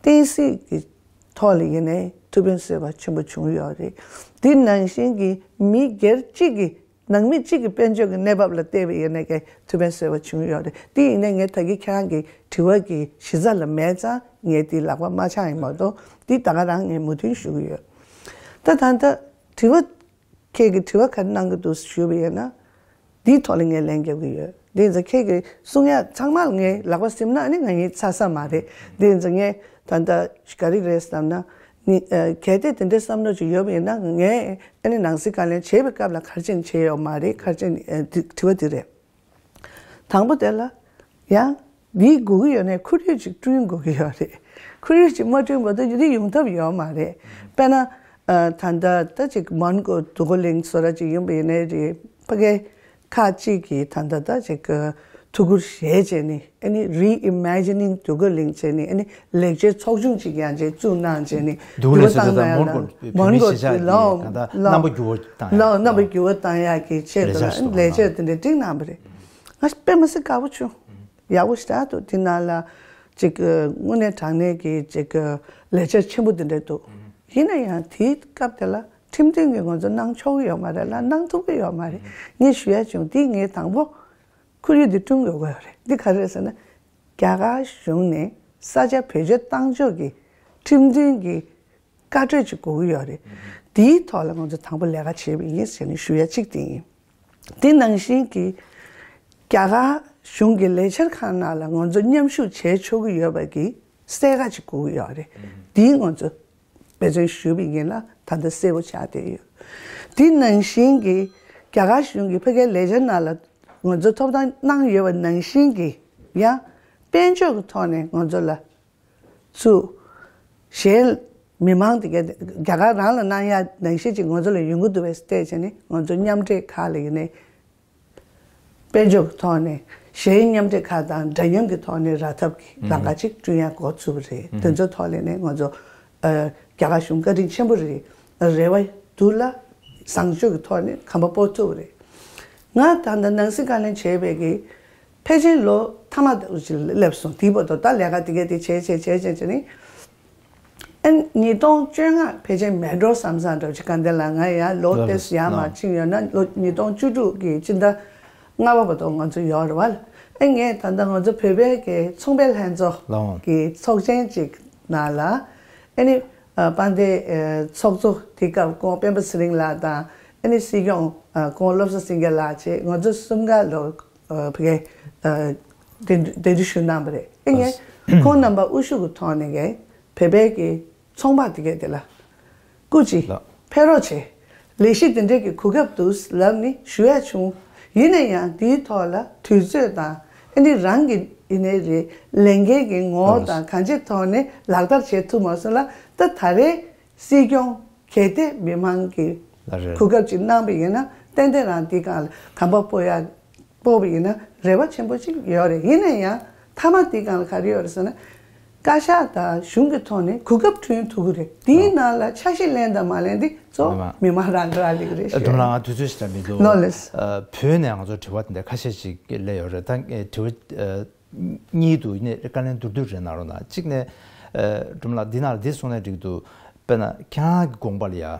བསྟན་སྲིད་ཀྱི་ཐོག་ལ་ཡིན་ནའི་ཐུགས་ཕན་གསོས་པ་ཆེན་པོ་བྱུང་ཡོད་རེད། འདི་ནང་བཞིན་གྱི་མི་སྒེར་གཅིག་གི་ནང་མི་གཅིག་གི་དཔལ་འབྱོར་གྱི་གནས་བབ་ལ་བལྟས་པ་ཡིན་ནའི་ཀྱང་ཐུགས་ཕན་གསོས་པ་བྱུང་ཡོད་རེད། འདི་ཡིན་ནའི་ངས་ད་གིན་ཁྱེད་རང་གི་དྲི་བ་གི་གཞི་རྩ་ལ་མེད་ཙང་ངས་འདི་ལག་པ་མ་འཆང་ཡིན་མ་གཏོགས་འདི་ད་ག་རང་ངས་མོས་མཐུན་ཞུ་གི་ཡོད། ད་ད་ལྟ་དྲི་བ། ཁྱེད་ཀྱིས་དྲི་བ་ག་རེ་གནང་གི་འདུག་ཞུས་པ་ཡིན་ན། འདིའི་ཐོག་ལ་ངས་ལན་རྒྱབ་ཀྱི་ཡོད། འདི་ཡིན་ཙང་ཁྱེད་ཀྱིས་གསུང་ཡ་ཚང་མ་ལ་ངས་ལག་པ་བསྲིངས་ན་ཨ་ནི་ང་གཉིས་ཚར་ས་མ་རེད། འདི་ཡིན་ཙང་ངས་ད་ལྟ་ག་རེ་རེད་བསམ་ན། ནི་ཨ་གལ་ཏེ་དེ་འདྲའི་བསམ་བློ་ཅིག་ཡོད་པ་ཡིན་ན་ངས་ཨ་ནི་ནང་སྲིད་བཀའ་བློན་བྱེད་པའི་སྐབས་ལ་ག་རེ་བྱས་ནས་བྱས་ཡོད་མ་རེད། ག་རེ་བྱས་ནས་ཨ་དྲི་དྲི་བ་འདི་རེད། དང་པོ་དེ་ལ་ཡང་འདིའི་དགོས་ཀྱི་ཡོད་ནའི་ཁོར་ཡུག་ཅིག་བསྐྲུན་དགོས་ཀྱི་ཡོད་རེད། ཁོར་ཡུག་ཅིག་མ་བསྐྲུན་བར་དུ་འདི་ཡོང་ཐབས་ཡོད་མ་རེད། དཔེར་ན་ཨ་ད་ལྟ་ད་ཅིག་མོན་གྷོ་འདུ་ཁང་གླིང་བཟོ་འདྲ་ཅིག་ཡིན་པ་ཡིན་ནའི་རེད། ཕ་གའི་ ཁག་ཅིག་གིས་ད་ལྟ་ད་ཅིག་གི་ཐུགས་ཁུར་བཞེས་བྱས་ནས་ཨ་ནི་རི་ཨི་མེ་ཇི་ནིང་འདོད་རྒུ་གླིང་བྱས་ནས་ཨ་ནི་ལེགས་བཅོས་ཚོགས་ཆུང་ཅིག་ཡང་ཅིག་བཙུགས་གནང་བྱས་ནས་འདུག་འདུལ་བ་ལས་བཏང་ཟེར་ན་ཡང་མོན་གྷོ་ལ་བོད་མི་གཞིས་ཆགས་ཀྱི་ད་ལྟ་རྣམ་པ་འགྱུར་བ་བཏང་ཡ་ལ་རྣམ་པ་འགྱུར་བ་བཏང་ཡག་གི་ཆེད་དུ་ལས་འཆར་ལ་ལས་འཆར་དེ་འདྲ་བསྒྲིགས་གནང་བ་རེད། ང་དཔེ་མི་སྲིད་དགའ་པོ་བྱུང་། ཡག་པོ་ཞེ་དྲག་འདུག་དེ་ནང་ལ་ཅིག་དངོས་གནས་དྲང་གནས་ཀྱི་ཅིག་ལས་འཆར་ཆེན་པོ་དེ་འདྲ་འདུག་ཡིན་ན་ཡང་དེའི་སྐབས་དེ་ལ་ཁྲིམས་མཐུན་གྱི་ང་ཚོ་གནང་ཆོག་གི་ཡོད་མ་རེད་ལ་གནང་ཐུབ་ཀྱི་ཡོད་མ་རེད། ངས་ཞུ་ཡ་བྱུང་དེ་ངས་དང་པོ་ཁོར་ཡུག་འདི་བསྐྲུན་དགོས་ཀྱི་ཡོད་རེད། འདི་ག་རེ་རེད་ཟེར་ན། རྒྱ་གར་གཞུང་ནས་ས་ཆ་བེད་སྤྱོད་བཏང་ཕྱོགས་ཀྱི་ཁྲིམས་མཐུན་གྱི་བཀའ་གྲོས་ཅིག་དགོས་ཀྱི་ཡོད་རེད། དེའི་ཐོག་ལ་ང་ཚོ་དང་པོ་ལས་ཀ་བྱེད་པ་ཡིན་ཟེར་ནས་ཞུ་ཡ་གཅིག་དེ་ཡིན། དེ་ནང་བཞིན་གྱི་རྒྱ་གར་གཞུང་གི་ལས་འཆར་ཁང་ནང་ལ་ང་ཚོ་མཉམ་ཞུགས་བྱེད་ཆོག་གི་ཡོད་པ་གི་གསལ་ཁ་ཅིག་དགོས་ཀྱི་ཡོད་རེད། དེའི་ང་ཚོ་འབད་བརྩོན་ཞུས་པ་ཡིན་ལ་ད་ལྟ་གསལ་པོ་ཆགས་བསྡད་ཡོད། དེ་ནང་བཞིན་གྱི་རྒྱ་གར་གཞུང་གི་ཕ་གིའི་ལས་འཆར་ནང་ལ་ང་ཚོ་ཐོབ་ཐང་གནང་ཡོད་པ་ནང་བཞིན་གྱི་ཡང་དཔལ་འབྱོར་གྱི་ཐོག་ནས་ང་ཚོ་ལ་ཚུར་གཞན་མི་མང་དེ་ག་རྒྱ་གར་རང་ལ་གནང་ཡ་ནང་བཞིན་ཅིག་ང་ཚོ་ལ་ཡོང་གི་འདུག་པས་བལྟས་བྱས་ནས་ང་ཚོ་མཉམ་འབྲེལ་ཁག་ལ་ཡིན་ནའི་དཔལ་འབྱོར་གྱི་ཐོག་ནས་གཞན་མཉམ་འབྲེལ་ཁག་དང་འདྲ་མཉམ་གྱི་ཐོག་ནས་རག་ཐབས་ཀྱི་ལམ་ཁ་ཅིག་བསྐྲུན་ཡ་འགོ་ཚུགས་པ་རེད། དེ་ཚོའི་ཐོག་ལ་ནས་ང་ཚོ་ཨ་རྒྱ་གར་གཞུང་བཀའ་དྲིན་ཆེན་པོ་རེད། རེ་བ་འདུག་ལ་བཟང་སྤྱོད་ཀྱི་ཐོག་ནས་གོམ་པ་སྤོ་ཐུབ་པ་རེད། ང་ད་ལྟ་ནང་སྲིད་བཀའ་བློན་བྱས་པའི་གི་ཕལ་ཆེར་ལོ་ཐ་མ་ཅིག་སླེབས་སོང་། དེའི་བར་དུ་ད་ལས་ཀ་དེ་གས་དེ་བྱས་བྱས་བྱས་བྱས་བྱས་ནས་ཨ་ཉིས་སྟོང་བཅོ་ལྔ་ཕལ་ཆེར་མེད་འགྲོ་བསམ་བསམ་འདྲ་བོ་ཅིག་གང་དེ་ལ་ང་ཡང་ལོ་ལོ་ཏོག་ཙམ་ཡར་མར་ཕྱིན་ཡོད་ན་ལོ་ཉིས་སྟོང་བཅུ་དྲུག་གི་སྤྱི་ཟླ་ལྔ་པ་བར་དུ་ང་ཚོ་ཡོད་རེད་བ། ཨ་ངས་ད་ལྟ་ང་ཚོ་བོད་པའི་གི་ཚོང་པའི་ལྷན་ཚོགས་ལའང་གི་ཚོགས་ཆེན་ཅིག་ནང་ལ་ཨ་ནི་ཨ་དཔལ་ལྡན་ཨ་ཚོགས་གཙོ་དེ་སྐབས་སྐུ་ངོ་སྤེན་པ་ཚེ་རིང་ལགས་དང་ཨ་ནི་སྲིད་སྐྱོང་ཨ་སྐུ་ངོ་བློ་བཟང་སེང་གེ་ལགས་བཅས་ང་ཚོ་གསུམ་ཀ་ལོ་ཨ་བོད་སྐད་ཨ་གདན་གདན་འདྲེན་ཞུ་གནང་བ་རེད། ཨེ་ངས་ཁོང་རྣམ་པ་དབུ་བཞུགས་ཀྱི་ཐོག་ནས་ཀྱི་བོད་པའི་གི་ཚོང་པ་དེ་གས་དེ་ལ་སྐུ་མཁྱེན་ལགས། ཕེབས་རོགས་བྱེད། ལས་གཞི་དེ་འདྲའི་གི་གོ་སྐབས་འདུག་ལབ་ནི་ཞུ་ཡ་བྱུང་། ཡིན་ན་ཡང་དེའི་ཐོག་ལ་དུས་ཚོད་དང་ཨ་ནི་རང་གི་ཡིན་ནའི་རེད་ལས་འགན་གྱི་ངོ་བོ་དང་གང་ཅིའི་ཐོག་ནས་ལག་བསྟར་བྱེད་ཐུབ་མ་སོང་ལ་ད་ད་རེས་སྲིད་སྐྱོང་གལ་ཏེ་མི་མང་གི་ལ་རེད། གོ་སྐབས་ཅིག་གནང་པ་ཡིན་ན་ཏན་ཏན་རང་འདི་སྒང་ལ་གོམ་པ་སྤོ་ཡ་སྤོ་བ་ཡིན་ན་རེ་བ་ཆེན་པོ་ཅིག་ཡོད་རེད། ཡིན་ན་ཡང་མཐའ་མ་འདི་སྒང་ལ་ག་རེ་ཡོད་རེད་ཟེར་ན་བཀའ་ཤག་དང་གཞུང་གི་ཐོག་ནས་གོ་སྐབས་བསྐྲུན་ཐུབ་ཀྱི་རེད། དེའི་ནང་ལ་ཆ་ཤས་ལེན་དང་མ་ལེན་འདི་གཙོ་བོ་མི་མང་རང་གི་རག་ལས་ཀྱི་རེད་ཤག་སྒྲོལ་མ་ལགས་ང་དུས་ཚོད་ཞིག་ད་མི་འདུག་ལགས་ལགས། ཨ་བོད་ནས་ང་ཚོ་དྲི་བ་དེ་འདྲ་ཁ་ཤས་ཤིག་སླེབས་ཡོད་རེད། ད་ཨེ་དྲི་བ་ཨ་གཉིས་འདུག་ཡིན་ནའི་བཀའ་ལན་མདོར་བསྡུས་རེ་གནང་རོགས་གནང་། གཅིག་ནས་ཨ་སྒྲོལ་མ་ལགས་འདི་ནང་ལ་འདི་གསུངས་ན་འགྲིག་འདུག་དཔེར་ན་ཁྱེད་རང་གི་དགོངས་པ་ལ་ཡ། ཨ་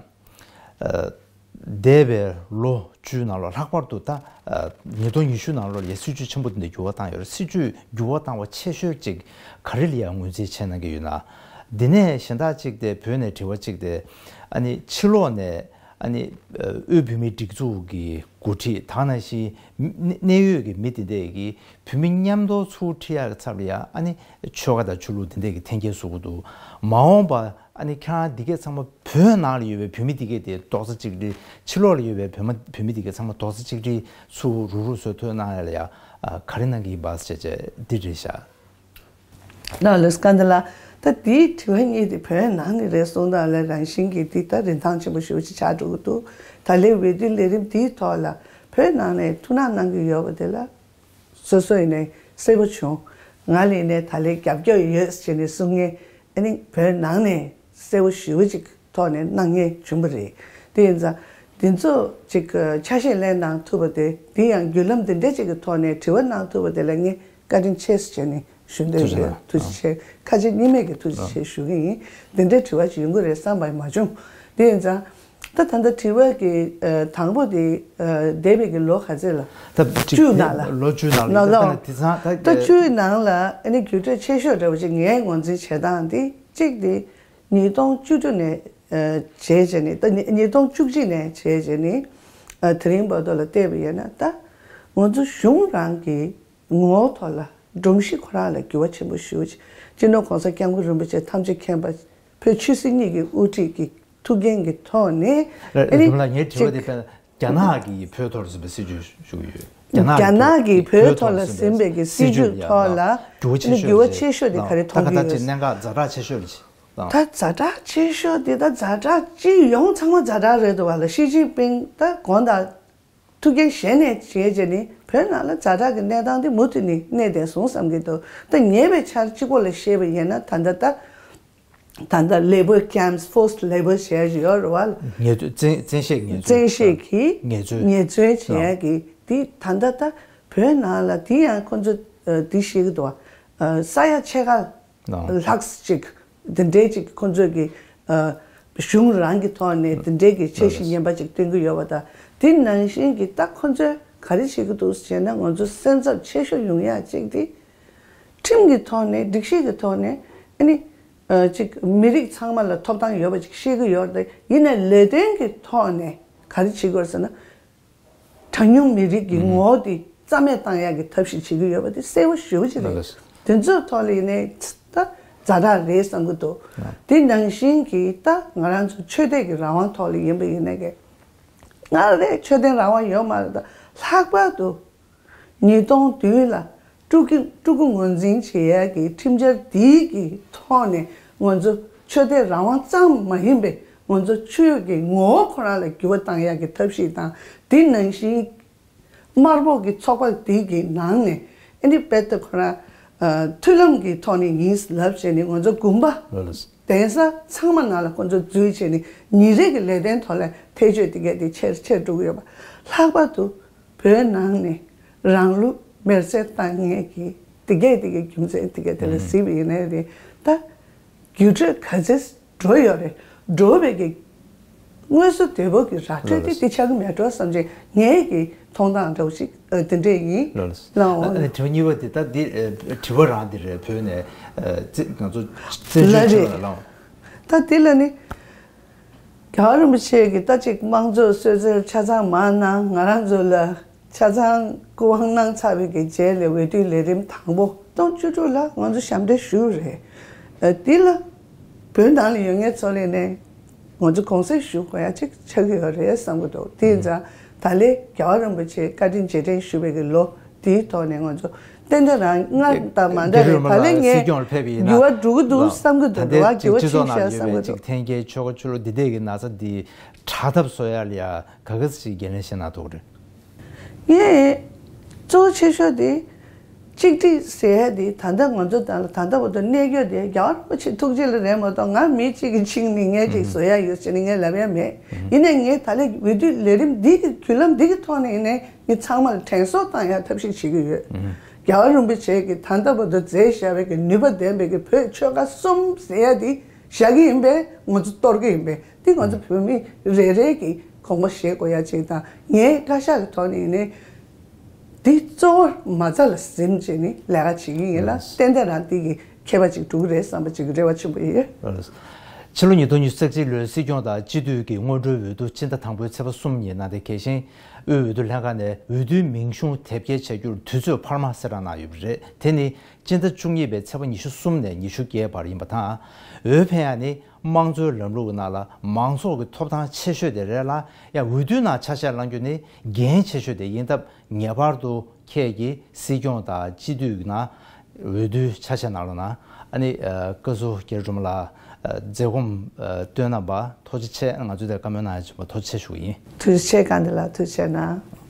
འདས་པའི་ལོ་བཅུའི་ནང་ལོགས་ལྷག་པར་དུ་ད་ཨ་ཉིས་སྟོང་ཉི་ཤུ་ནང་ལོགས་ལ་ཡ་སྲིད་ཇུས་ཆེན་པོ་འདི་འདྲ་འགྱུར་བ་བཏང་ཡོད་རེད། སྲིད་ཇུས་འགྱུར་བ་བཏང་བ་ཆེ་ཤོས་ཅིག་ག་རེ་ལ་ཡ་ངོས་འཛིན་བྱས་གནང་གི་ཡོད་ན། འདི་ནས་གཞན་དག་ཅིག་དེ་བོད་ནས་དྲི་བ་ཅིག་དེ་ཨ་ནི་ཕྱི་ལོགས་ནས་ཨ་ནི་ཨ་དབུས་བོད་མིའི་སྒྲིག་འཛུགས་ཀྱི་འགོ་ཁྲིད་དེ་ནང་བཞིན་མི་གནད་ཡོད་ཀྱི་མི་དེ་འདྲས་ཀྱིས་བོད་མི་མཉམ་དུ་ཚུར་ཁྲིད་ཡག་གི་ཚབ་ལ་ཡ་ཨ་ནི་ཆོལ་ཁ་དང་ཆོས་ལུགས་དེ་འདྲས་ཀྱི་འཐེན་འཁྱེར་བཟོ་གི་འདུག་མ་འོངས་པ་ཨ་ནི་ཁྱེད་རང་འདི་གས་ཚང་མ་བོད་ནང་ལ་ཡོད་པའི་བོད་མི་འདི་གས་དེ་རྡོག་རྩ་གཅིག་སྒྲིལ། ཕྱི་ལོགས་ལ་ཡོད་པའི་བོད་མི་བོད་མི་འདི་གས་ཚང་མ་རྡོག་རྩ་གཅིག་སྒྲིལ་ཚུར་རུག་རུག་བཟོ་ཐུབ་གནང་ཡ་ལ་ཡ་ཨ་ག་རེ་གནང་གི་ཡིན་པ་ཟེར་བྱས་འདི་རེད་ཤག་ལགས་ལགས་སྐལ་ལྡན་ལགས། ད་དེའི་དྲི་བ་གཉིས་དེ་བོད་ནང་ནས་རེད་གསུངས་དང་ལ་རང་བཞིན་གྱིས་འདི་ལྟར་རིན་ཐང་ཆེན་པོ་ཞེ་པོ་ཅིག་ཆགས་འགྲོ་གི་འདུག་ད་ལན་འོས་བསྡུའི་ལས་རིམ་དེའི་ཐོག་ལ་བོད་ནང་ནས་ཐུགས་སྣང་གནང་གི་ཡོད་པ་དེ་ལ་སོ་སོ་ཡིན་ནའི་གསལ་པོ་བྱུང་། ང་ལ་ཡིན་ནའི་ད་ལན་རྒྱབ་སྐྱོར་ཡོད་ཟེར་ནས་གསུང་མཁན་ཨ་ནི་བོད་ནང་ནས་གསལ་པོ་ཞེ་པོ་ཅིག་ཐོག་ནས་གནང་མཁན་བྱུང་བ་རེད། དེ་ཡིན་ཙང་འདི་ཚོ་ཅིག་ཆ་ཤས་ལེན་གནང་ཐུབ་པ་དེ་འདི་ཡང་བརྒྱུད་ལམ་འདི་འདྲ་ཅིག་གི་ཐོག་ནས་དྲི་བ་གནང་ཐུབ་པ་དེ་ལ་ངས་བཀའ་དྲིན་ཆེ་ཟེར་ནས་ཞུ་འདོད་ཡོད། ཐུགས་རྗེ་ཆེ། ཁ་ཆེ་གཉིས་མེད་ཀྱི་ཐུགས་རྗེ་ཆེ་ཞུ་གི་ཡིན། འདི་འདྲའི་དྲི་བ་ཅིག་ཡོང་གི་རེད་བསམ་པ་མ་བྱུང་། དེ་ཡིན་ཙང་ད་ད་ལྟ་དྲི་བ་གི་ཨ་དང་པོ་དེ་ཨ་འདས་པའི་གི་ལོ་ག་ཚོད་ལ། ད་བཅུ་ནང་ལ། ལོ་བཅུ་ནང་ལ་ད་ལྟ་དེ་ཚང་ད་ད་བཅུ་ནང་ལ་ཨ་ནི་འགྱུར་འགྲོས་ཆེ་ཤོས་འདྲ་བོ་ཅིག་ངའི་ངོས་འཛིན་བྱེད་སྟངས་དེ་གཅིག་དེ་ཉིས་སྟོང་བཅུ་དྲུག་ནས་ཨ་བྱས་བྱས་ནས་ད་ཉིས་ཉིས་སྟོང་བཅུ་གཅིག་ནས་བྱས་བྱས་ནས་ཨ་དེ་རིང་བར་དུ་ལ་བལྟས་པ་ཡིན་ན་ད་ང་ཚོ་གཞུང་རང་གི་ངོ་བོ་ཐོག་ལ་སྒྲོམ་གཞི་ཁོ་རང་ལ་འགྱུར་བ་ཆེན་པོ་ཞེ་པོ་ཅིག་སྤྱི་ནོར་༸གོང་ས་༸སྐྱབས་མགོན་རིན་པོ་ཆེ་ཐམས་ཅད་མཁྱེན་པ་བོད་ཆོས་སྲིད་གཉིས་ཀྱི་དབུ་ཁྲིད་ཀྱི་ཐུགས་འགན་གྱི་ཐོག་ནས་ཨ་ནི་རྒྱུ་མ་ལ་ངའི་དྲི་བ་དེ་དཔེར་ན་རྒྱ་ནག་གིས་བོད་ཐོག་ལ་ཟིན་པའི་སྲིད་ཇུས་ཞུ་གི་ཡོད། རྒྱ་ནག་གིས་བོད་ཐོག་ལ་ཟིན་པའི་གི་སྲིད་ཇུས་ཐོག་ལ་འགྱུར་བ་ཆེ་ཤོས་འགྱུར་བ་ཆེ་ཤོས་དེ་ག་རེ་མཐོང་གི་ཡོད། གནད་འགག་ཛ་དྲག་ཆེ་ཤོས་ལ་ད་ཛ་དྲག་ཆེ་ཤོས་དེ་ད་ཛ་དྲག་སྤྱི་ཡོངས་ཚང་མ་ཛ་དྲག་རེད་འདུག་བ་ལ་ཞི་ཅིན་ཕིང་ད་དགོངས་དག་ཐུགས་འགན་བཞེས་ནས་བྱས་བྱས་ནས་བོད་ནང་ལ་ཛ་དྲག་གི་གནས་སྟངས་དེ་མུ་མཐུད་ནས་གནས་བསྡད་སོང་བསམ་གྱི་འདུག་ད་ཉེ་བའི་ཆར་གཅིག་པོ་ལ་བཤད་པ་ཡིན་ན། ད་ལྟ་ད་ད་ལྟ་labour camps, forced labour བྱས་ཡོད་རེད་བ། ངལ་རྩོལ་བཙན་བཙན་ཤེད་ངལ་རྩོལ། བཙན་ཤེད་ཀྱིས་ངལ་རྩོལ་ངལ་རྩོལ་བྱས་ཡ་གི་དེ་ད་ལྟ་ད་བོད་ནང་ལ་དེ་ཡང་ཁོ་ཚོ་ཨ་དེ་བཤད་ཀྱི་འདུག་བ། ཨ་ས་ཡ་ཕྱེད་ཀ་ལྷག་ཅིག་དེ་འདྲའི་ཅིག་ཁོ་ཚོས་ཀྱི་ཨ་གཞུང་རང་གི་ཐོག་ནས་དེ་འདྲའི་གི་འཆར་གཞི་ངན་པ་ཅིག་སྟོན་གྱི་ཡོད་པ་དང་། དེ་ནང་བཞིན་གྱི་ད་ཁོ་ཚོས་ག་རེ་བྱེད་ཀྱི་འདུག་ཟེར་ན། ང་ཚོ་སེམས་འཚབ་ཆེ་ཤོས་ཡོང་ཡ་ཅིག་དེ་ཁྲིམས་ཀྱི་ཐོག་ནས། སྒྲིག་གཞི་གི་ཐོག་ནས། ཨ་ནི་ཨ་ཅིག་མི་རིགས་ཚང་མ་ལ་ཐོབ་ཐང་ཡོད་པ་ཅིག་བཤད་ཀྱི་ཡོད་རེད། ཡིན་ནའི་ལས་དོན་གྱི་ཐོག་ནས་ག་རེ་བྱེད་དགོས་ཟེར་ན། གྲངས་ཉུང་མི་རིགས་ཀྱི་ངོ་བོ་དེ་རྩ་མེད་བཏང་ཡག་གི་ཐབས་ཤེས་བྱེད་ཀྱི་ཡོད་པ་དེ་གསལ་པོ་ཞེ་པོ་ཅིག་རེད། ལགས་སོ། དེ་ཚོའི་ཐོག་ལ་ཡིན་ནའི་ད་ཛ་དྲག་རེད་བསམ་གྱི་འདུག་དེ་ནང་བཞིན་གྱི་ད་ང་རང་ཚོ་ཆོས་དད་ཀྱི་རང་དབང་ཐོག་ལ་ཡིན་པ་ཡིན་ནའི་གི། སྔར་རེད་ཆོས་དད་རང་དབང་ཡོད་མ་རེད། ད་ལྷག་པར་དུ་ཉིས་སྟོང་བདུན་ལ་སྤྲུལ་སྐུ་སྤྲུལ་སྐུ་ངོས་འཛིན་བྱེད་ཡག་གི་ཁྲིམས་འཆར་འདིའི་གི་ཐོག་ནས་ང་ཚོ་ཆོས་དད་རང་དབང་ཙམ་མ་ཡིན་པའི་ང་ཚོ་ཆོས་ཀྱི་ངོ་བོ་ཁོ་རང་ལ་འགྱུར་བ་བཏང་ཡག་གི་ཐབས་ཤེས་དང་། དེ་ནང་བཞིན་དམར་པོ་གི་ཚོགས་པ་དེ་གི་ནང་ནས་ཨ་ནི་དཔེ་ལྟ་ཁོ་རང་ཨ་མཐུན་ལམ་གྱི་ཐོག་ནས་ཡིན་ལབ་བྱས་ནས་ང་ཚོ་དགོན་པ། ལགས་སོ། གདན་ས་ཚང་མ་ནང་ལ་ཁོ་ཚོ་འཛུལ་བྱས་ནས་ཉིན་རེ་གི་ལས་དོན་ཐོག་ལ་ཐེ་བྱུས་དེ་གས་དེ་ཆེར་ཆེར་འགྲོ་གི་ཡོད་པ། ལྷག་པར་དུ་བོད་ནང་ནས་རང་ལུས་མེར་སྲེག་བཏང་མཁན་གྱི་དེ་གས་དེ་གའི་རྒྱུ་མཚན་དེ་གས་དེ་ལ་གཟིགས་པ་ཡིན་ནའི་རེད། ད་རྒྱུ་འབྲས་ག་ཚད་འགྲོ་ཡོད་རེད། འགྲོ་བའི་གི་དངོས་སུ་དོད་པོ་གི་ར་སྤྲོད་དེ་ལགས་དེ་ཆགས་ཀྱི་མེད་འགྲོ་བསམ་བྱས་ངའི་གི་མཐོང་སྟངས་འདྲ་བོ་ཞིག་ཨ་དེ་འདྲས་ཡིན། ལགས་ལགས། ལགས་འོང་། ཨ་ནི་དྲི་བ་གཉིས་པ་དེ་ད་འདི་ཨ་དྲི་བ་རང་འདི་རེད། བོད་ནས་ཨ་བཙན་ང་ཚོ་བཙན་བྱོལ་ལ་ཕྱིར་རེད། ལ་ལགས་འོང་། ད་དེ་ལ་ནི་རྒྱལ་བ་རིན་པོ་ཆེ་གིས་ད་ཅིག་དམངས་གཙོ་གསོལ་སྩལ་ཆ་ཚང་མར་གནང་། ང་རང་ཚོ་ལ་ཆ་ཚང་སྐུ་དབང་གནང་ཚར་བའི་གི་རྗེས་ལ་འོས་བསྡུའི་ལས་རིམ་དང་པོ་སྟོང་བཅུ་དྲུག་ལ་ང་ཚོ་ཞབས་འདེགས་ཞུས་རེད། ཨ་འདི་ལ་བོད་ནང་ལ་ཡོད་མཁན་ཚོ་ལ་ནས་ང་ཚོ་དགོངས་སེལ་ཞུ་དགོས་ཡ་ཅིག་ཆགས་ཀྱི་ཡོད་རེད་བསམ་གྱི་འདུག་དེ་ཡིན་ཙང་ད་ལན་རྒྱལ་བ་རིན་པོ་ཆེ་བཀའ་དྲིན་རྗེས་དྲན་ཞུ་བའི་གི་ལོ་དེའི་ཐོག་ནས་ང་ཚོ་ཏན་ཏན་རང་སྔར་དང་མ་འདྲ་རེད། ད་ལན་ངས་འགྱུར་བ་འགྲོ་གི་འདུག་བསམ་གྱི་འདུག་ད་ལྟའི་རེད་བ། འགྱུར་བ་ཕྱིན་ཤག་བསམ་གྱི་འདུག་འཐེན་འཁྱེར་ཆོལ་ཁ་ཆོས་ལུགས་འདི་འདྲས་ཀྱི་ན་ཚ་འདི་དྲག་ཐབས་བཟོ་ཡ་ལ་ཡ་ག་ག་ཞིག་འགན་ལེན་བྱེད་ན་འདུག་རེད། ངས་གཙོ་བོ་ཆེ་ཤོས་དེ་གཅིག་སྒྲིལ་ཟེར་ཡ་དེ་ད་ལྟ་ང་ཚོ་ད་ལ་ད་ལྟ་བར་དུ་གནས་སྐབས་དེ་རྒྱལ་བ་རིན་པོ་ཆེ་ཐུགས་རྗེ་ལ་རེད་མ་གཏོགས། ང་མི་གཅིག་གི་ཆིངས་ནི་ངས་ཅིག་བཟོ་ཡ་ཡོད་ཟེར་ནས་ངས་ལབ་ཡ་མེད། ཡིན་ནའི་ངས་ད་ལན་འོས་བསྡུའི་ལས་རིམ་འདི་གི་བརྒྱུད་ལམ་འདི་གི་ཐོག་ནས་ཡིན་ནའི་ངས་ཚང་མ་ལ་དྲན་གསོ་བཏང་ཡ་ཐབས་ཤེས་བྱེད་ཀྱི་ཡོད། རྒྱལ་བ་རིན་པོ་ཆེ་གིས་ད་ལྟ་བར་དུ་མཛད་བཞག་པའི་གི་ནུས་པ་ལྡན་པའི་གི་བོད་ཆོལ་ཁ་གསུམ་ཟེར་ཡ་དེ་བཞག་གི་ཡིན་པས། ང་ཚོ་གཏོར་གི་ཡིན་པས། འདི་ང་ཚོ་བོད་མི་རེ་རེ་གིས་དགོངས་པ་བཞེས་དགོས་ཡ་ཅིག་དང་། ངའི་བཀའ་ཤག་གི་ཐོག་ནས་ཡིན་ནའི་འདི་གཙོ་བོར་མ་རྩ་ལ་ཟིན་བྱས་ནས་ལས་ཀ་བྱེད་ཀྱི་ཡིན་ལ། ལགས། ཏན་ཏན་རང་འདི་གི་ཁྱད་པར་ཅིག་འགྲོ་གི་རེད་བསམ་པ་ཅིག་རེ་བ་ཆེན་པོ་ཡོད། ལགས། ཕྱི་ལོ་ཉིས་སྟོང་ཉི་ཤུ་རྩ་གཅིག་ལོའི་སྲིད་སྐྱོང་དང་སྤྱི་འཐུས་ཀྱི་སྔོན་འགྲོའི་འོས་བསྡུ་སྤྱི་ཟླ་དང་པོའི་ཚེས་པ་གསུམ་ཉིན་གནང་སྟེ། གལ་ཆེན་དབུས་འོས་བསྡུ་ལྷན་ཁང་ནས་འོས་བསྡུའི་མིང་གཞུང་དེབ་སྐྱེལ་བྱ་རྒྱུར་དུས་ཚོད་འཕར་མ་གསལ་བསྒྲགས་གནང་ཡོད་པ་རེད། དེ་ནི་སྤྱི་ཟླ་བཅུ་གཉིས་པའི་ཚེས་པ་ཉི་ཤུ་གསུམ་ནས་ཉི་ཤུ་བརྒྱད་བར་ཡིན་པ་དང་། འོས་འཕེན་ཡ་ནི་དམངས་གཙོའི་ལམ་ལུགས་ནང་ལ་མང་ཚོགས་ཀྱི་ཐོབ་ཐང་ཆེ་ཤོས་དེ་རེད་ལ། ཡང་འོས་བསྡུའི་ནང་ཆ་ཤས་བླང་རྒྱུ་ནི་འགན་ཆེ་ཤོས་དེ་ཡིན་སྟབས། ངེས་པར་དུ་ཁྱེད་ཀྱིས་སྲིད་སྐྱོང་དང་སྤྱི་འཐུས་ནང་འོས་བསྡུའི་ཆ་ཤས་ནང་ལ་ན། ཨ་ནི་ཨ་བཀའ་ཟུར་རྒྱ་རི་སྒྲོལ་མ་ལགས་ཨ་མཛད་སྒོ་ཨ་སྟོན་གནང་བར་ཐུགས་རྗེ་ཆེ། ང་ཚོས་དེར་བཀའ་མོལ་གནང་ཡ་བྱུང་བར་ཐུགས་རྗེ་ཆེ་ཞུ་གི་ཡིན། ཐུགས་རྗེ་ཆེ། བཀའ་འདི་ལ་ཐུགས་རྗེ་གནང་།